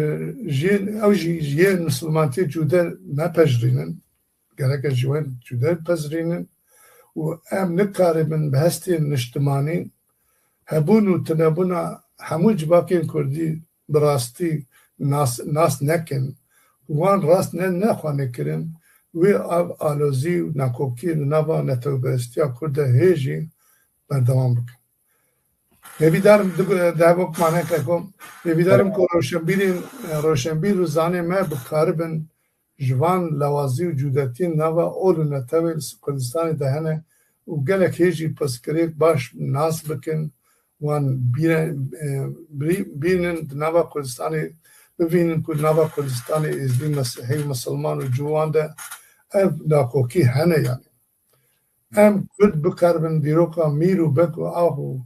jiyên, ew jî ji yên misilmantiyê cude nepejirînin. Gerek e ji wan cude pezirînin û em nikaribin bi hestên niştimanî hebûn û tunebûna hemû civakên Kurdî bi rastî nas, nas nekin. Wan rast ne, nexwe nekirin, wê ev alozî û nakokî li nava netewberistiya Kurd de hê jî berdewam bikin. Hêvîdar im, di, di hevok maneke ku, hêvîdar im ku rewşenbîrên, rewşenbîr û zanê me bikaribin ji van lewazî û cûdetiyên nava ol û netewê li Kurdistanê de hene û gelek hê jî pirsgirêk baş nas bikin, wan bîre-, e, birî-, bînin di nava Kurdistanê, bivînin ku di nava Kurdistanê êzdî, mes-, hê misilman û cû wan de ev nakokî hene yani. Em Kurd bikaribin dîroka mîr û bek û ax û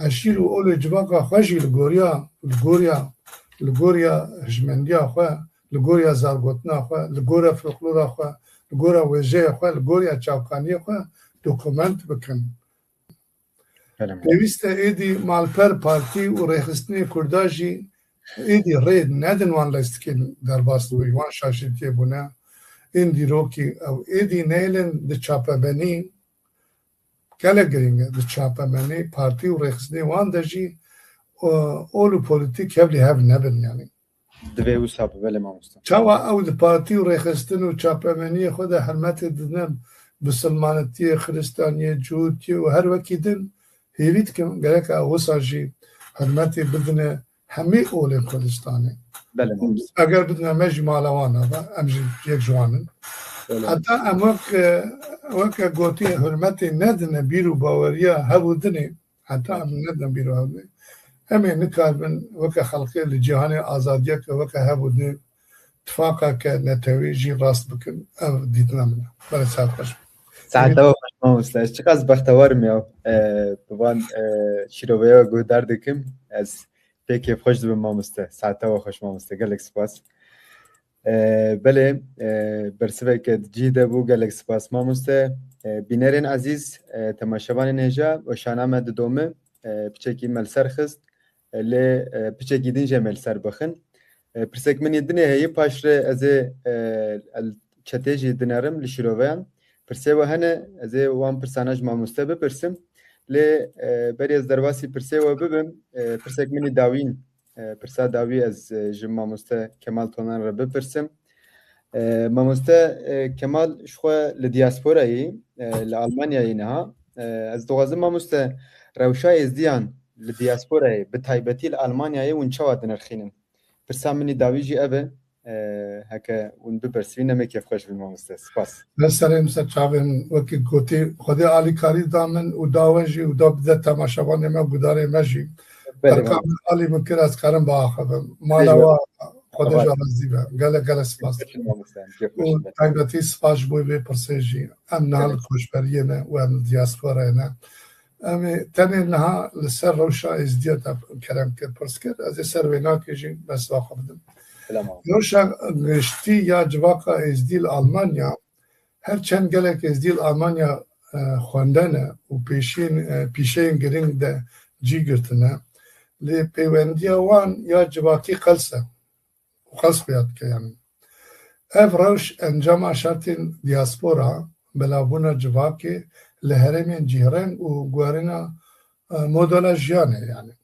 eşîr û olê civaka xwe jî li goriya, li goriya, li goriya hişmendiya xwe, li goriya zargotina xwe, li goriya folklora xwe, li goriya wêjeya xwe, li goriya çavkaniyê xwe dokument bikin. Belê. Pêwîst e êdî malper partî û rêxistinê Kurda jî êdî rê nedin wan lîstikên derbas bûyî, wan şaşîtiyê bûne. Ên dîrokî ew êdî nêlin di çapemenî, gelek girîng e, di çapemenî, partî û rêxistinê wan de jî, o, ol û polîtîk hev li hev nebin, yanî. Divê wisa bibe lê mamoste. Çawa ew di partî û rêxistin û çapemeniyê xwe de hurmetê didin bisilmanetiyê, xiristaniyê, cihûtiyê û her wekî din, hêvî dikim gerek e wisa jî hurmetê bidine hemî olên Kurdistanê. Belê mamoste. Eger bidine me jî mala wan nava, em jî yek ji wan in. Belê. Heta em wek, weke gotî hurmetê nedine bîr û baweriya hev û dinê, heta em nedin bîr û hewlê. Em ê nikaribin weke xelkê li cîhanê azadiyeke weke hev û nê tifaqeke netewî jî rast bikin. Ev dîtina min e. Belê, saet xweş. Saete we xweş mamoste. Ez çiqas bextewar im ya. E, bi van, e, şîroveya guhdar dikim. Ez pê kêfxweş dibim mamoste. Saete we xweş mamoste. Gelek spas. E, belê, e, bersiveke cî de bû. Gelek spas mamoste. E, bînerên ezîz, e, temaşevanên hêja, weşana me didome. E, piçekî me li ser xist. E, lê, e, piçekî din jî em ê li ser bixin. E, pirsek min yê dinê heye, paşre ez ê, e, el çetê jî dinerim li şîroveyan. Pirsê we hene, ez ê wan pirsana ji mamoste bipirsim. Lê, e, berî ez derbasî pirsê we bibim, e, pirsek min î dawîn, e, pirsa dawî ez, e, ji mamoste Kemal Tonan re bipirsim. E, mamoste, e, Kemal ji xwe li diasporayê, e, li Almanyayê niha. E, ez dixwazim mamoste rewşa êzdiyan li diasporayê, bi taybetî li Almanyayê hûn çawa dinirxînin? Pirsa min î dawî jî ev e. E, heke hûn bibersivîne me kêfxweş bin mamoste. Spas. Dest serê min ser çavên wekî gotî, Xwedê alîkarî da min û da we jî û da bide temaşevanê me, gudarê me jî. Belê, Berka min alî min kir ez karim biaxivim. Mala wa Xwedê ji razî be. Gelek gelek spas. Kêfxweş bin mamoste. Û taybetî spas ji bo vê pirsê jî. Em niha li koçberiyê ne û em li diasporayê ne. Em ê tenê niha li ser rewşa êzdiya te kerem kir, pirs kir. Ez ê ser wênakê jî bes xwe bidim. Rewşa giştî ya civaka êzdî li Almanya, her çend gelek êzdî li Almanya, e, xwendene û pêşiyên, e, pîşeyên girîng de cî girtine. Lê pêwendiya wan ya civakî qels e. Û qels xuya dike yanî. Ev rewş encama şertên diaspora, belavbûna civakê li herêmên cîhreng û guherîna, e, modela jiyanê yanî.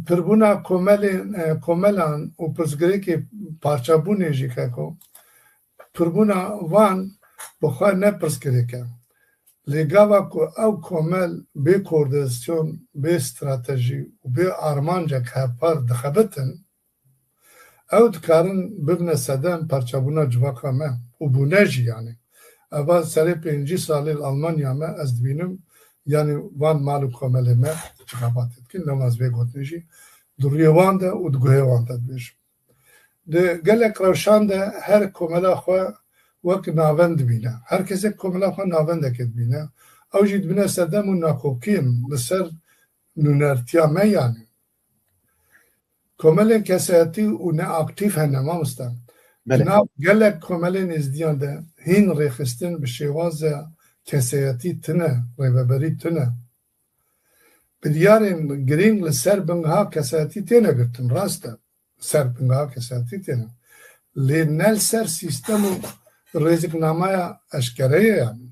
Pirbûna komelên, e, komelan û pirsgirêkê parçebûnê jî keko. Pirbûna van bi xwe ne pirsgirêk e. Lê gava ku ew komel bê koordinasyon, bê stratejî û bê armancek hevpar dixebitin, ew dikarin bibine sedem parçebûna civaka me û bûne jî yanî. Eva serê pêncî salê li Almanya me ez dibînim, yanî van mal û komelê me çi xebatê dikin, lewma ez vê gotinê jî di rûyê wan de û di guhê wan de dibêjim. Di gelek rewşan de her komela xwe wek navend dibîne. Her kesek komela xwe navendekê dibîne. Ew jî dibine sedem û nakokiyên li ser nûnertiya me yanî. Komelên kesayetî û neaktîf hene, mamoste. Belê. Di nav gelek komelên êzdiyan de hîn rêxistin bi şêwaza kesayetî tune, rêveberî tune. Biryarên girîng li ser bingeha kesayetî têne girtin, rast e. Ser bingeha kesayetî têne. Lê ne li ser sîstem û rêziknameya eşkere ye yanî.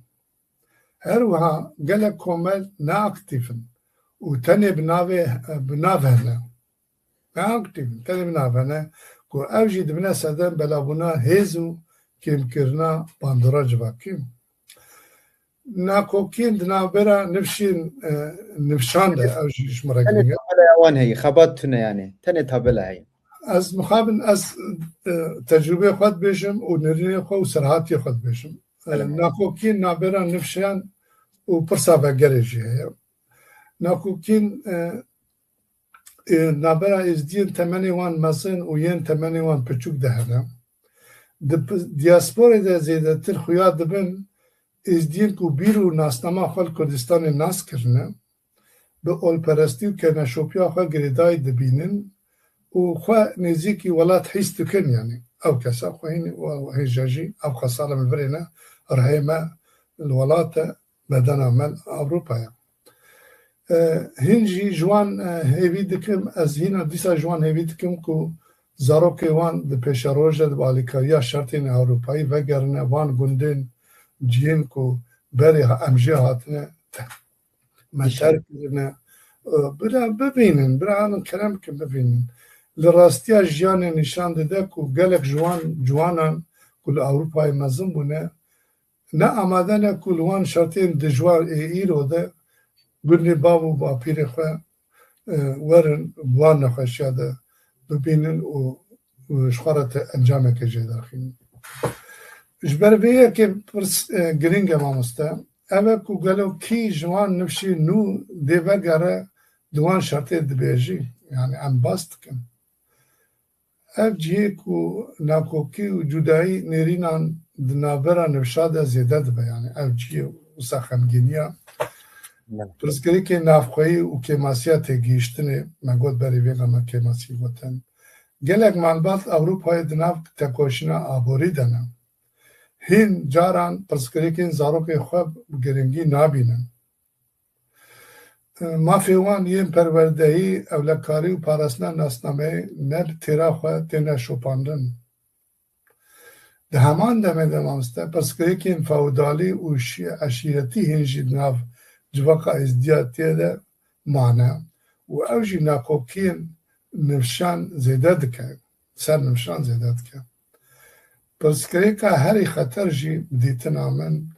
Her wiha gelek komel neaktîf in û tenê bi navê, bi nav hene. Neaktîf in, tenê bi nav hene ku ev jî dibine sedem belavbûna hêz û kêmkirina bandora civakî. Nakokiyên di navbera nifşên, e, nifşan de ew jî ji min re girîng e. Tenê tabela wan heye, xebat tune yanî. Tenê tabela heye. Ez mixabin, ez, e, tecrûbeyê xwe dibêjim û nêrînê xwe û serhatiyê xwe dibêjim. E, Belê. Nakokiyên navbera nifşan û pirsa vegerê jî heye. Nakokiyên, e, e, navbera êzdiyên temenê wan mezin û yên temenê wan piçûk de hene. Di p-, diasporê de zêdetir xuya dibin êzdiyên ku bîr û nasnama xwe li Kurdistanê nas kirine, bi olperestî û keneşopiya xwe girêdayî dibînin û xwe nêzîkî welat hîs dikin, yanî ew kesa xwe hîn û hêja jî ev xesala min virêne, rihê me li welat e, bedena me li Ewropa ye. E, hîn jî ji wan, e, hêvî dikim, ez hîna dîsa ji wan hêvî dikim ku zarokê wan di pêşerojê de bi alîkariya şertên Ewropayî vegerine van gundên cihên ku berê ha-, em jê hatine te-, me terk kirine. E, bira bibînin, bira hanin kerem bikin bibînin. Li rastiya jiyanê nîşan dide ku gelek ji wan ciwanan ku li Ewropayê mezin bûne, ne amade ne ku li wan şertên dijwar ê îro de gundê bav û bapîrê xwe, e, werin, bi wan nexweşiya de bibînin û, û ji xwe re te encameke jê derxînin. Ji ber vê yekê pirs, e, girîng e mamoste. Ev e ku gelo kî ji wan nifşê nû dê vegere di wan şertê dibêjî? Yani em bas dikin. Ev cihê ku nakokî û cudayî nêrînan di navbera nifşa de zêde dibe, yani ev cihê wisa xemgîniya. Evet. Pirsgirêkên navxweyî û kêmasiya têgihiştinê, me got berî vê de me kêmasî gotin. Gelek malbat Ewropayê di nav tekoşîna aborî de ne. Hîn caran pirsgirêkên zarokên xwe bi giringî nabînin. Mafê wan yên perwerdehî, ewlekarî û parastina nasnameyê ne bi têra xwe têne şopandin. Di heman demê de mamoste, pirsgirêkên feodalî û şî-, eşîretî hîn jî di nav civaka êzdiyatiyê de mane û ew jî nakokiyên nifşan zêde dike, ser nifşan zêde dike. Pirsgirêka herî xeter jî bi dîtina min,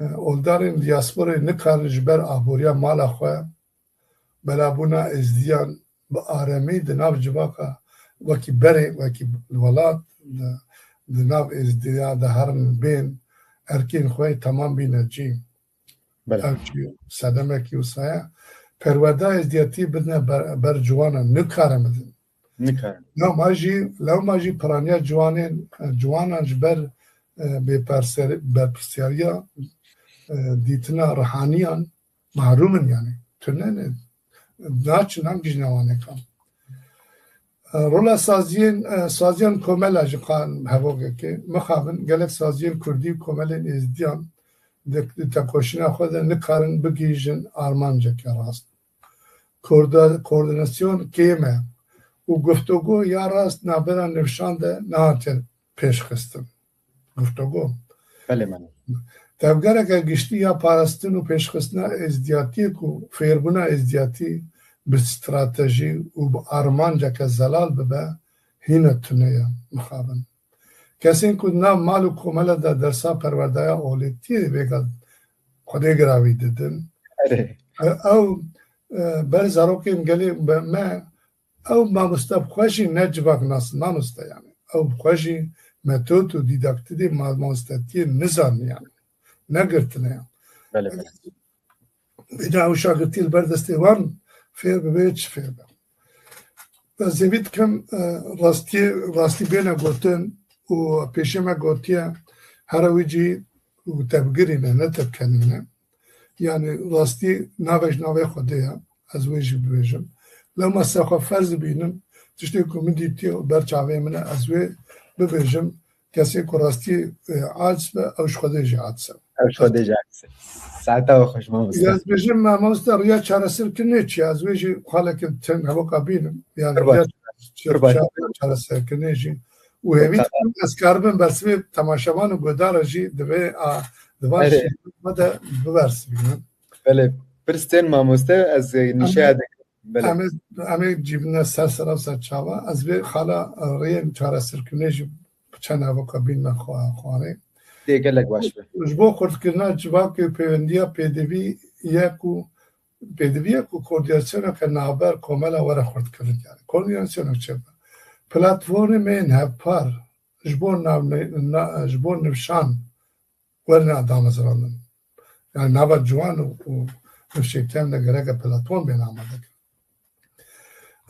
e, oldarên diasporê nikarin ji ber aboriya mala xwe, belabûna êzdiyan bi aremî di nav civaka wekî berê, wekî welat di, di nav êzdiya de herin bên erkên xwe temam bîne cî. Belê. Ev jî sedemekî wisa ye. Perwerda êzdiyatî bidine ber, ber ciwanan, nikarin bidin. Nikarin. Lewma jî, lewma jî piraniya ciwanên, ciwanan ji ber, e, bêperser-, berpirsyariya, e, dîtina rihaniyan mahrûm in yani. Tune ne, naçin, namgihîjine wan êkan. E, rola saziyên, e, saziyan komela jî qan hevokekê. Mixabin gelek saziyên kurdî û komelên êzdiyan di, di tekoşîna xwe de nikarin bigihîjin armanceke rast. Koorda-, koordinasyon kêm e û guftûgo ya rast navbera nifşan de nehatiye pêşxistin. Guftûgo. Belê, belê. Tevgereke giştî ya parastin û pêşxistina êzdiyatiyê ku fêrbûna êzdiyatî bi stratejî û bi armanceke zelal bibe, hîne tune ye, mixabin. Kesên ku di nav mal û komele de dersa perwerdaya olêtiyê vêga Xwedê giravî didin. Erê. E, ew, e, ber zarokên gelê be-, me, ew mamoste bi xwe jî ne civak nas, mamoste yani. Ew bi xwe jî metod û dîdaktîdê mamostetiyê nizanî yani. Negirtine ya. Belê, belê. Vêca ew şagirtî li ber destê wan fêr bibe, çi fêr be. Ez hêvî dikim, e, rastiyê, rastî bêne gotin û pêşê me gotiye, here wî cî û tevgirî ne, ne tevkenî ne. Yani rastî navê ji navê Xwedê ye, ez wê jî bibêjim. Lewma se xwe ferz bînim, tiştê ku min dîtiye û ber çavê min e, ez wê bibêjim. Kesê ku rastî, e, aciz be, ew ji Xwedê jî aciz e. Ew ji Xwedê jî aciz e. Saeta we xweş, mamoste. Ez bêjim, mamoste, riya çareserkirinê çi ye? Ez wê jî xaleke tim hevoka bînim. Yani, Qurban. riya çare-, Qurban. çare-, çareserkirinê jî. Û hêvî Tamam. dikim, ez karibim bersivê temaşevan û guhdara jî divê, a, di van Erê. şîrîn me de bibersivînim. Belê, pirs tên mamoste, ez, e, nîşeya Em ê, dikim. Belê. em ê, em ê cîbine ser sera ser çava. Ez vê xala, e, rêyên çareserkirinê jî çend hevoka bîn me xwe-, xwarê. Tê gelek baş be. Ji bo xurtkirina civakê û pêwendiya pêdivî ye ku, pêdivî ye ku koordînasyoneke navber komela were xurtkirin. Yani koordînasyonek çêbe. Platformên hevpar ji bo nav-, na-, ji bo nifşan werine damezrandin. Yani nava ciwan û, û nifşên kêm de gereke platform bên amade kirin.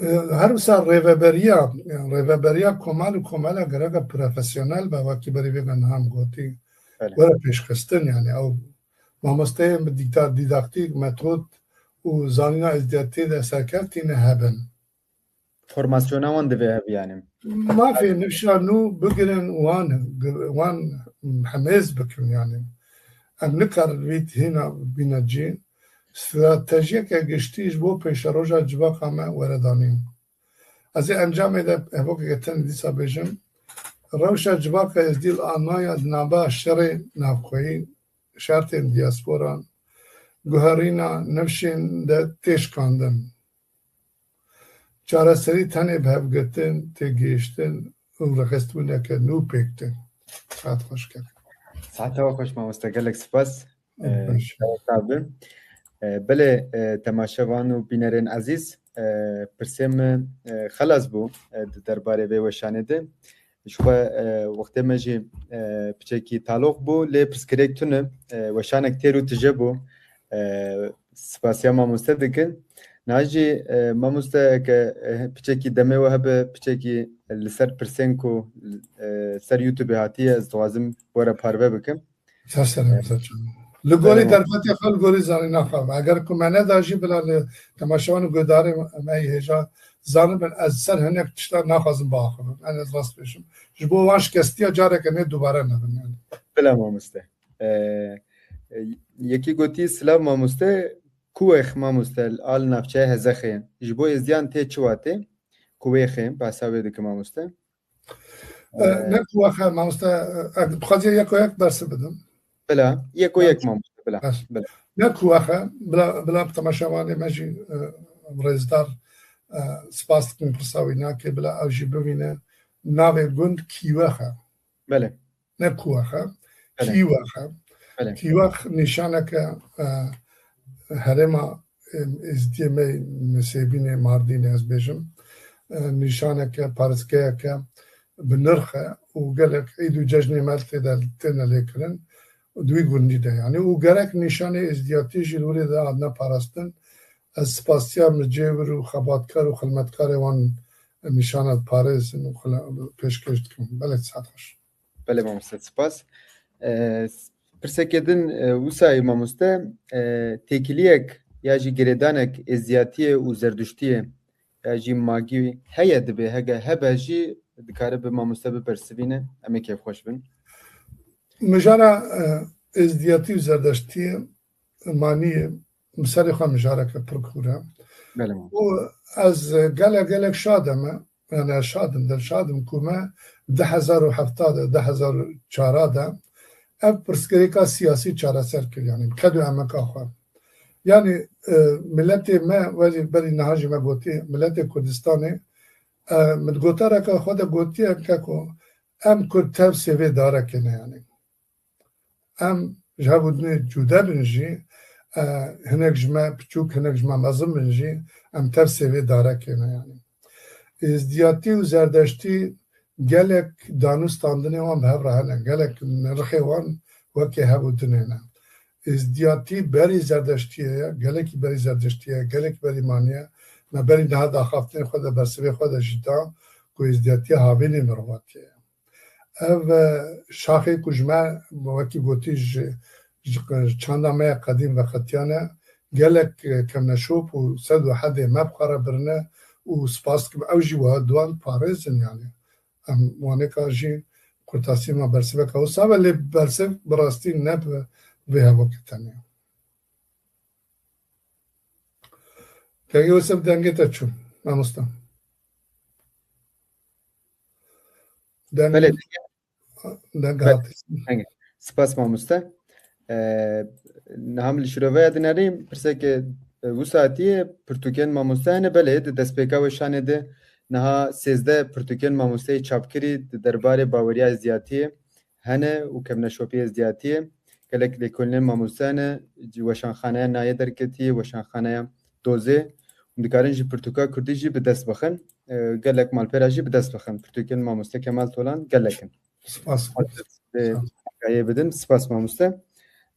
E, her wisa rêveberiya, yani rêveberiya komal û komela gereke profesyonel be, wekî berî vê ve niha em gotî, Belê. were pêşxistin, yani ew mamosteyên bi dîta-, dîdaktîk, metod û zanîna êzdiyatiyê de serkevtî ne hebin. Formasyona wan divê hebe yani. Mafê nifşa nû bigirin wan, wan hemêz bikin yani. Em nikarin vî hîna bîne cî. Stratejiyeke giştî ji bo pêşeroja civaka me were danîn. Ez ê encamê de hevokeke tenê dîsa bêjim. Rewşa civaka êzdî li Almanya di nava şerê navxweyî, şertên diasporan, guherîna nifşên de tê şikandin. Çareserî tenê bi hevgirtin, têgihiştin û rêxistbûneke nû pêk tê. Saet xweş ker. Saeta we xweş mamoste, gelek spas. Ee, Baş. Saeta bi. Ee, belê, e, temaşevan û bînerên ezîz, e, pirsê min, e, xelas bû, e, di derbarê vê weşanê de. Ji xwe, e, wextê me jî, e, piçekî taloq bû, lê pirsgirêk tune, e, weşanek têr û tije bû. E, spasiya mamoste dikin. Niha jî, e, mamoste, eke, e, piçekî demê we hebe, piçekî li ser pirsên ku, e, ser YouTube hatiye, ez dixwazim we re parve bikim. Ser serê min, ser çavê min. Li gorî Belê, ma- derfetê xwe, li gorî zanîna xwe. Eger ku me neda jî, bila li temaşevan û guhdarên me yê hêja zanibin, ez ser hinek tişta naxwazim biaxivim. En ez rast bêjim. Ji bo wan şikestiya careke nê dubare nebin yani. Bila mamoste. E, e, yekî gotî, silav mamoste, Kuwex mamoste, al navçeya Hezexê. Ji bo êzdiyan tê çi watê? Kuwêxê, behsa wê dike mamoste. E, ne Kuwexe mamoste, e, dixwaziye yeko yek bersiv bidim. Bila, yeko yek mamoste, bila. Baş. Bila. Ne Kuwexe, bila, bila temaşevanê me jî, e, rêzdar, e, spas dikim pirsa wî nake, bila ew jî bivîne navê gund Kîwexe. Belê. Ne Kuwexe, Belê. Kîwexe. Belê. Kîwex nîşaneke, e, herêma, e, Êzdiyê me, Nisêbînê, Mardînê ez bêjim. E, nîşaneke, parêzgeheke bi nirx e û gelek îd û cejnê me tê de têne lêkirin. Di wî gundî de yani. Û gerek nîşanê êzdiyatî jî li wirê de hatine parastin. Ez spasiya mijêvir û xebatkar û xilmetkarê wan nîşana diparêzin û xile-, pêşkêş dikim. Belê, saet xweş. Belê mamoste, spas. E, s-, pirsekê din, e, wisa ye mamoste, e, têkiliyek ya jî girêdanek êzdiyatiyê û zerduştiyê ya jî magî heye, dibe hege hebe jî dikare bi mamoste bibersivîne, em ê kêfxweş bin. Mijara, e, êzdiyatî û zerdeştiyê manî bi serê xwe mijareke pir kûr e. Belê, mam. Û ez gelek, gelek şad im, yani şad im, dilşad im ku me di hezar û hevta de, di hezar û çar de ev pirsgirêka siyasî çareser kir, yani bi qed û emeka xwe. Yani, e, miletê me, werî berî niha jî me gotiye, miletê Kurdistanê, e, min gotareke xwe de gotiye ke ku em Kurd tevsê vê darekê ne yani. Em ji hev û dinê cude bin jî, e, hinek ji me piçûk, hinek ji me mezin bin jî, em tevsê vê darekê ne yani. Êzdiyatî û zerdeştî gelek danûstandinê wan bi hev re hene, gelek nirxê wan wekê hev û dinê ne. Êzdiyatî berî zerdeştiyê ye, gelekî berî zerdeştiyê ye, gelekî berî manî ye. Me berî niha daxaftinê xwe de, bersivê xwe de jî da ku êzdiyatiya havînê mirovatiye ye. Ev, e, şaxê ku ji me, wekî gotî, ji, ji çanda me ya qedîm veqetiyane, gelek, e, kevneşop û sed û hedê me bi xwe re birine û spas dikim, ew jî wiha di wan parêzin yani. Em wanêka jî kurtasî me bersiveke wisa be, lê bersiv bi rastî ne bi vê hevokê tenê. Kengê Yusuf, dengê te çû, mamosta. Deng, Belê. deng Be-, hatî. deng. Spas mamoste. Ee, niha min li şiroveya dinêrî, pirseke, e, wisa hatiye, pirtûkên mamoste hene, belê, di destpêka weşanê de niha sêzdeh pirtûkên mamosteyê çapkirî di derbarê baweriya êzdiyatiyê hene û kevneşopî êzdiyatiyê. Gelek lêkolînên mamoste hene, weşanxaneya Nayê derketî, weşanxaneya Dozê. Hûn dikarin ji pirtûka kurdî jî bi dest bixin. E, gelek malpera jî bi dest bixin. Pirtûkên mamoste Kemal Tolan gelek in. Spas. Dê agahiyê bidin. Spas mamoste.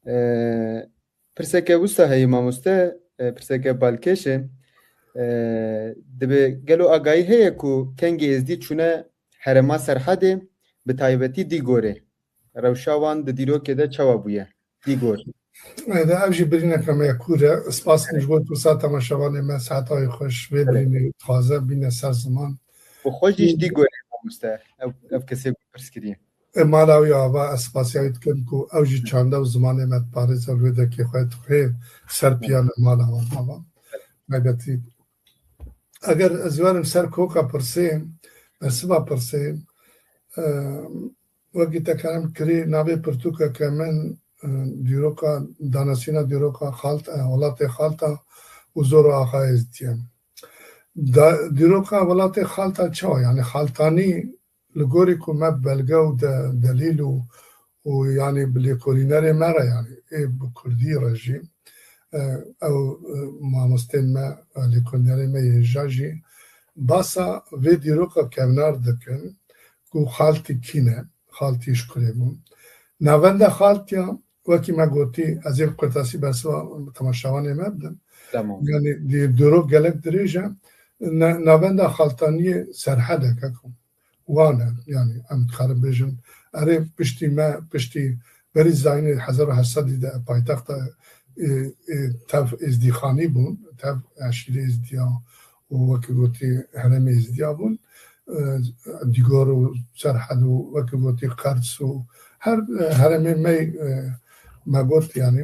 E, pirseke wisa heye mamoste, e, pirseke balkêş e. E, dibe gelo agahî heye ku kengê êzdî çûne herêma Serhedê, bi taybetî Dîgorê? Rewşa wan di dîrokê de çawa bûye? Dîgor. Ede ev jî birîneke me ye kûr e. Spas dikim ji bo pirsa temaşevanê me, saeta wî xweş, vê birînê dixwaze bîne ser ziman. Bi xwe jî ji Dîgorê mamoste, ev, ev kesê ku pirs kiriye. E, mala wî ava, ez spasiya wî dikim ku ew jî çanda û zimanê me diparêze, wê dekê xwe dixwê ser piyan e, mala wan ava. Taybetî. Eger ez werim ser koka pirsê, bersiva pirsê, e, wekî te kerem kirî, navê pirtûkeke min, e, dîroka, danasîna dîroka xalt-, e, welatê Xalta û Zoro Axa Êzdiye. Da-, dîroka welatê Xalta çawa? Yani xaltanî li gorî ku me belge û de-, delîl û, û yani bi lêkolînerê me re yani ê bi kurdî re jî, e, ew, e, mamostên me, e, lêkolînerê me yê hêja jî basa vê dîroka kevnar dikin ku xaltî kî ne, xaltî ji kurê bû. Navenda xaltiya, wekî me gotî, ez ê bi kurtasî bersiva temaşevanê me bidim. Tamam. Yani di-, dîrok gelek dirêj e. Ne-, navenda Xaltaniyê Serhed e, keko. Wan e, yani em dikarin bêjin. Erê piştî me, piştî berî zayînê hezar û heşt sedî de paytexta, e, e, tev Êzdîxanî bûn, tev eşîrê Êzdiya û wekî gotî herêmê Êzdiya bûn. E, Dîgor û Serhed û wekî gotî Qers û her, e, herêmê me, e, me got yani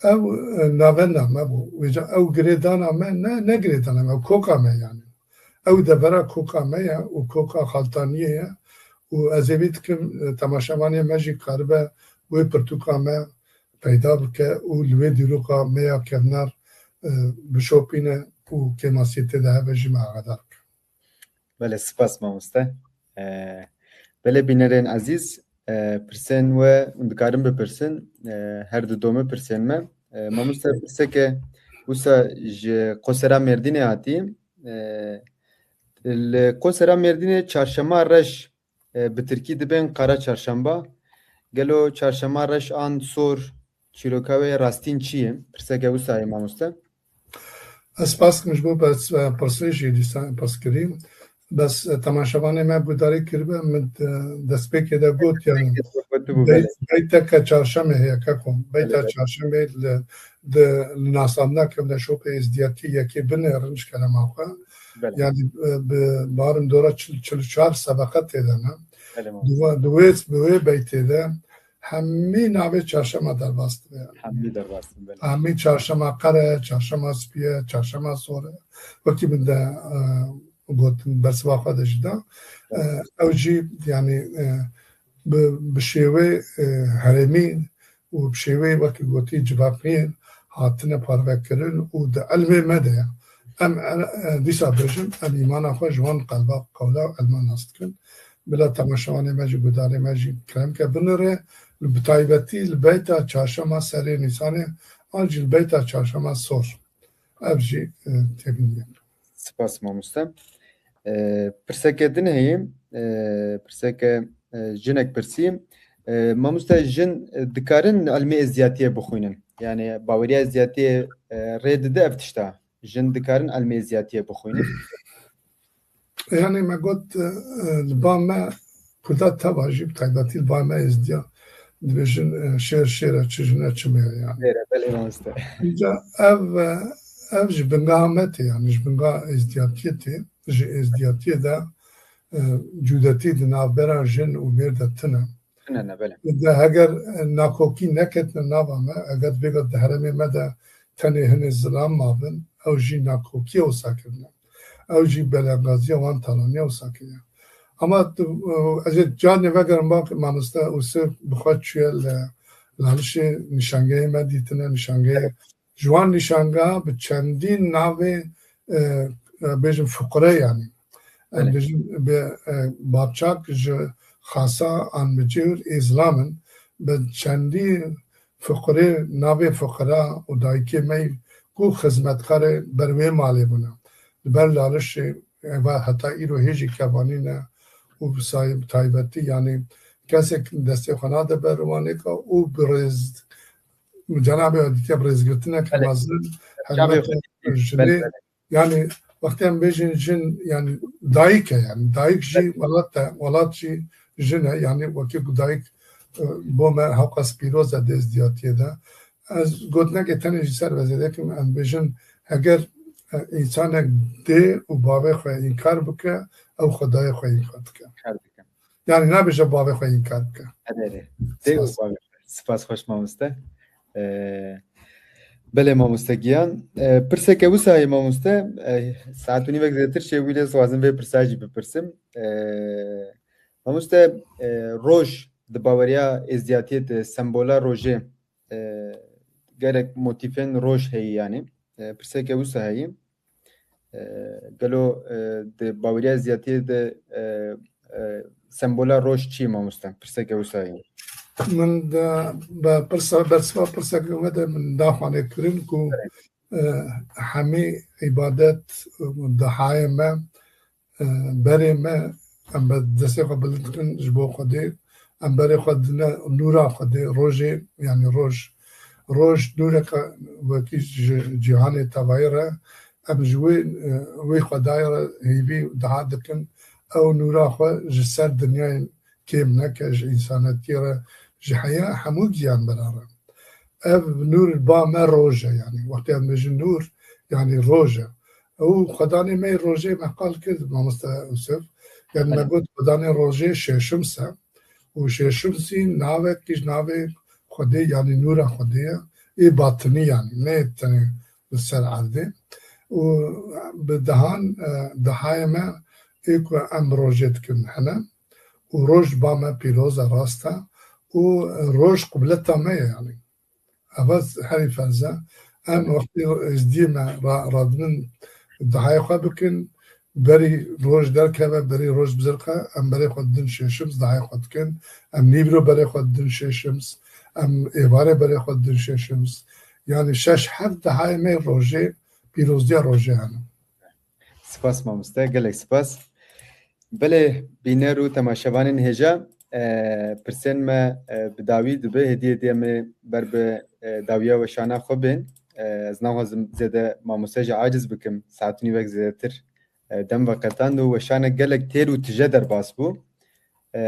ev, e, navenda me bû. Vêca ew girêdana me ne, ne girêdana me, koka me yani. Ew devera koka me ye û koka Xaltaniyê ye û ez ê vî dikim, e, temaşevanê me jî karibe wê pirtûka me peyda bike û li wê dîroka me ya kevnar, e, bişopîne û kêmasiyê tê de hebe jî me agadar bike. Belê, spas mamoste. E, belê bînerên ezîz, e, pirsên we hûn dikarin bipirsin, e, her du domî pirsên me. E, mamoste, pirseke wisa ji Qosera Mêrdînê hatî. E, li Qosera Mêrdînê çarşema reş, e, bi tirkî dibên Qara Çarşamba. Gelo çarşema reş an sor çîroka wê rastîn çi ye? Pirseke wisa ye mamoste. Ez spas dikim ji bo pers-, pirsê jî dîsa pirs kirî. Bes, e, temaşevanê me guhdarî kiribe, min, e, destpêkê de got, yani, Destpêkê de got bû, bey-, belê. Beyteke çarşemê heye, keko. Beyta Belê, belê. Çarşemê li, di, li nasandina kevneşopê êzdiyatî yekê binêrin ji kerema xwe. Belê. Yani, e, bi barim dora çil, çil û çar sebeqe tê de ne. Belê, mam. Di wê, di wê, bi wê beytê de hemî navê çarşema derbas dibe. Hemî derbas dibe. Hemî çarşema qere, çarşema spî ye, çarşema sor e. Wekî min de, e, gotin, bersiva xwe de jî da. E, Evet. Ew jî, yani, e, bi, bi şêwê, e, herêmî û bi şêwê wekî gotî civakiyê hatine parvekirin û di ilmê me de ye. Em, e, e, dîsa bêjin, em îmana xwe ji wan qelba qewla ilma nas dikin. Bila temaşevanê me jî, guhdarê me jî kerem ke binire, li, bi taybetî li beyta çarşema serê Nîsanê an jî li beyta çarşema sor. Ev jî, e, têbînî ye. Spas mamoste. E, pirseke din heye, e, pirseke, e, jinek pirsî. E, mamoste, jin, e, dikarin ilmê êzdiyatiyê bixwînin? Yani baweriya êzdiyatiyê, e, rê dide ev tişta? Jin dikarin ilmê êzdiyatiyê bixwînin? Yani me got, e, li ba me Kurda teva jî, bi taybetî li ba me êzdiya, dibêjin, e, şêr şêr e, çi jin e, çi mêr e yani. Şêr e, belê mamoste. Înca ev, e, ev ji bingeha me tê, yani ji bingeha êzdiyatiyê tê, ji êzdiyatiyê de, e, cûdetî di navbera jin û mêr de tune. Tune ne, belê. De heger, e, nakokî neketine nava me, heger vêga di herêmê me de tenê hinê zilam mabin, ew jî nakokiyê wisa kirine. Ew jî belengazîya wan talaniya wisa kiriye. Ama tu, e, ez ê carnê vegerim bak, mamoste Ûsif bi xwe çûye li Lalişê nîşangehê me dîtine, nîşangehê. Ji wan nîşangeha bi çendîn navê, e, e, bêjin fuqire yani. Em Belê. bêjin bi, e, Bapçak ji Xasa an Micêwir ê zilam in. Bi çendî fuqirê, navê fuqira û dayikê me yî ku xizmetkarê ber wê malê bûne. Li ber Lalişê eva heta îro hê jî kevanî ne û bi say-, taybetî, yanî kesek destê xwe nade ber wanêka û bi rêz, cenabê we dîtiye bi rêzgirtinek Belê. mezin, Cenabê hizmeta xwe dîtiye. jinê, Belê, belê. Yani wextê em bêjin jin, yani dayik e, yani dayik jî Belê. welat e, welat jî jin e, yani wekî ku dayik, e, bo me hewqas pîroz e di êzdiyatiyê de. Ez gotinekê tenê jî ser ve zêde kim, em bêjin, heger, e, însanek dê û bavê xwe înkar bike, ew xwedayê xwe înkar dike. Kar dike. Yani nabêje bavê xwe înkar bike. Erê, erê. Dê û Spas. bavê xwe. Spas xweş mamoste. Ee, belê mamoste giyan. Ee, pirseke wisa ye mamoste. Ee, saet û nîvek zêtir çê wî lê dixwazim vê pirsa jî bipirsim. Ee, mamoste, ee, roj di baweriya êzdiyatiyê de sembola rojê, e, gelek motîfên roj heye yani. E, pirseke wisa heye. E, gelo, e, di baweriya êzdiyatiyê de, e, e, sembola roj çi ye mamoste? Pirseke wisa heye. Min de be pirsa, bersiva pirseke me de min daxwanê kirin ku, Evet. e, hemî îbadet, e, dihayê me, e, berê me, em bi destê xwe bilind dikin ji bo Xwedê, em berê xwe dine nûra Xwedê, rojê, yanî roj, Roj nûreke wekî ji cîhanê tevayî re, em ji wê, wê Xwedayê re hêvî û dua dikin, ew nûra xwe ji ser dinyayê kêm neke, ji însanetiyê re, ji heya hemû giyanbera re. Ev nûr ba me roj e, yanî wextê em bêjin nûr, yanî roj e. Ew Xwedanê me yê rojê me qal kir, mamoste Yusuf. Yanî me Belê. got Xwedanê rojê şêşims e. Û şêşims jî navek ji navê Xwedê, yanî nûra Xwedê ye. Ê batinî, yanî ne tenê li ser erdê. Û bi dehan, e, dehayê me ê ku em rojê dikin hene. Û roj ba me pîroz e, rast e. Û roj qibleta me ye, yanî. Eva herî ferz e. Em wextê êzdiyê me ra-, radibin dehayê xwe bikin, berî roj derkeve, berî roj bizirxe, em berê xwe didin şêşims, dehayê xwe dikin. Em nîvro berê xwe didin şêşims, em êvarê berê xwe didin şêşims. Yanî şeş heft dehayê me rojê, pîroziya rojê hene. Spas mamoste, gelek spas. Belê, bîner û temaşevanên hêja, e, pirsên me, e, bi dawî dibe, hêdî hêdî em ê ber bi, e, dawiya weşana xwe bên. E, ez naxwazim zêde mamoste jî aciz bikim, saet û nîvek zêdetir, e, dem veqetand û weşanek gelek têr û tije derbas bû. E,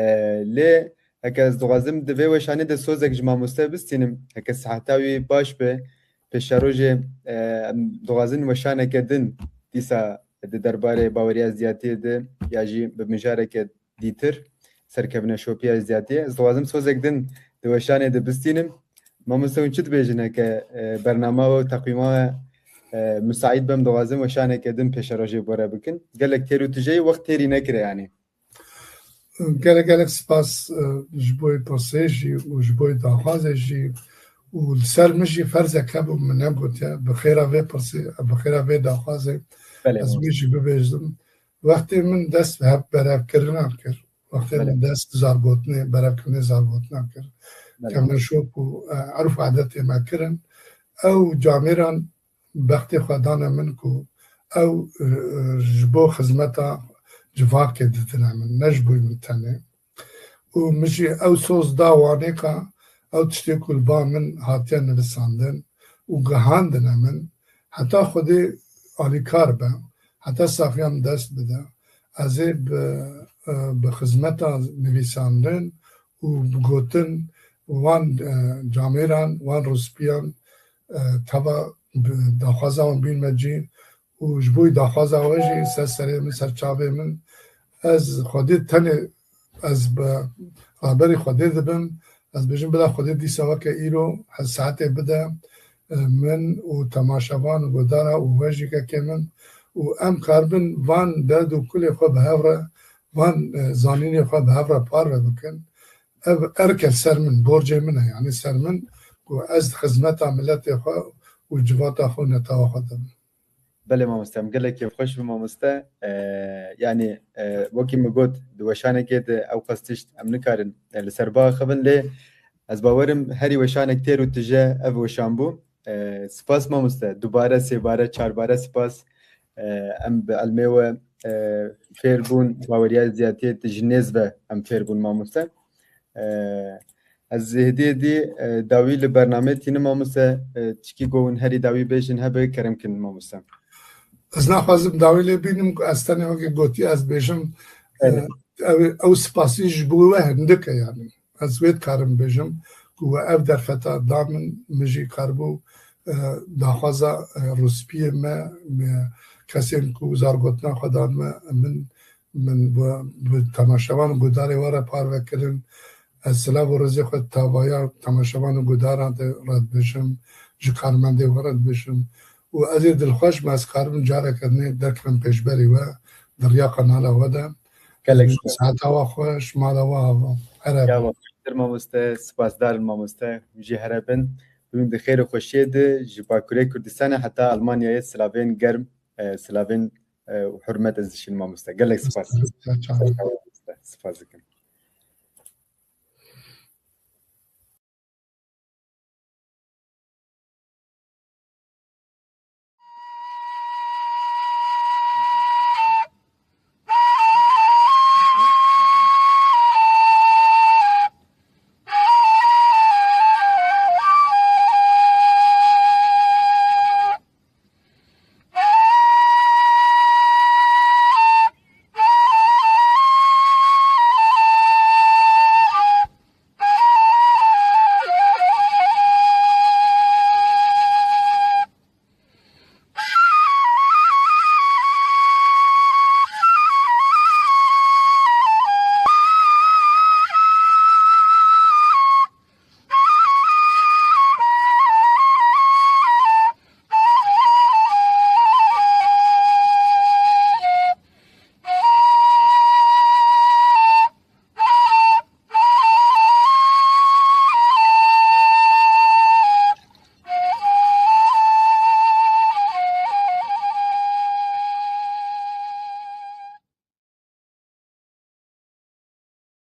lê heke ez dixwazim di vê weşanê de sozek ji mamoste bistînim, heke siheta wî baş be, pêşerojê, e, em dixwazin weşaneke din dîsa di derbarê baweriya ziyatiyê de ya jî bi mijareke dîtir, serkevine şopiya ziyatiyê. Ez dixwazim sozek din di weşanê de bistînim. Mamoste hûn çi dibêjin heke, e, bernama we û teqwîma we, e, misaîd be, em dixwazin weşaneke din pêşerojê bi we re bikin. Gelek têr û tijeyî wext têrî nekire yanî. Gelek gelek spas, e, ji bo pirsê jî û ji bo daxwazê jî û li ser min jî ferzek hebû min negotiye. Bi xêra vê pirsê, bi xêra vê daxwazê Belê, ez wê jî bibêjim. Wextê min dest bi hev berevkirina kir, wextê Belê. min dest bi zargotinê, berevkirinê zargotina kir. Belê. Kevneşop û, e, erf û adetê me kirin. Ew camêran bextê xwe dane min ku ew, e, ji bo xizmeta civakê didine min, ne ji bo min tenê. Û min jî ew soz da wanê ka ew tiştê ku li ba min hatiye nivisandin û gihandine min, heta Xwedê alîkar be, heta saxiya min dest bide, ez ê bi, e, bi xizmeta nivîsandin û bi gotin wan, e, camêran, wan rûspiyan, e, teva bi daxwaza wan bînme cî û ji bo daxwaza we jî ser serê min, ser çavê min. Ez Xwedê tenê, ez bi raberî Xwedê dibim. Ez bêjim, bila Xwedê dîsa weke îro, her saetê bide, e, min û temaşevan û godara û we jî kekê min û em karibin van derd û kulê xwe bi hev re, van, e, zanînê xwe bi hev re parve bikin. Ev erk e ser min, borcê min e, yanî ser min ku ez xizmeta miletê xwe û civata xwe û netewa xwe de bim. Belê mamoste, em gelek kêfxweş bin mamoste. Ee, yanî, e, wekî min got, di weşanekê de ew qas tişt em nikarin, e, li ser biaxivin, lê ez bawerim herî weşanek têr û tije ev weşan bû. Ee, spas mamoste, dubare, sêbare, çarbare spas. Ee, em bi ilmê we, e, fêr bûn, baweriya ziyatiyê ji nêz ve em fêr bûn mamoste. Ee, ez hêdî hêdî, e, dawî li bernameyê tînim mamoste, e, çikî ku hûn herî dawî bêjin hebe kerem kin mamoste. Ez naxwazim dawî lê bînim ku ez tenê wekî gotî ez bêjim, e, Evet. ew, ew spasî ji bo we hindik e yanî. Ez wê dikarim bêjim ku we ev derfeta da min, min jî karibû, e, daxwaza, e, rûspiyê me, me, kesên ku zargotina xwe dan me, min, min bi, bi temaşevan û guhdarê we re parve kirin. Ez silav û rêzê xwe tavaya temaşevan û guhdaran de re dibêjim, ji karmendê we re dibêjim. Û ez ê dilxweş me, ez karibim careke dinê derkevim pêşberî we, di riya kanala we de. Gelek Saeta we xweş, mala we ava. Here bin. Ya we xweştir mamoste, spasdar in mamoste, hûn jî here bin. Hûn di xêr û xweşiyê de ji Bakurê Kurdistanê heta Almanyayê silavên germ, e, silavên, e, û hurmet ez dişînim mamoste. Gelek spas. Spas, spas. Spas dikim.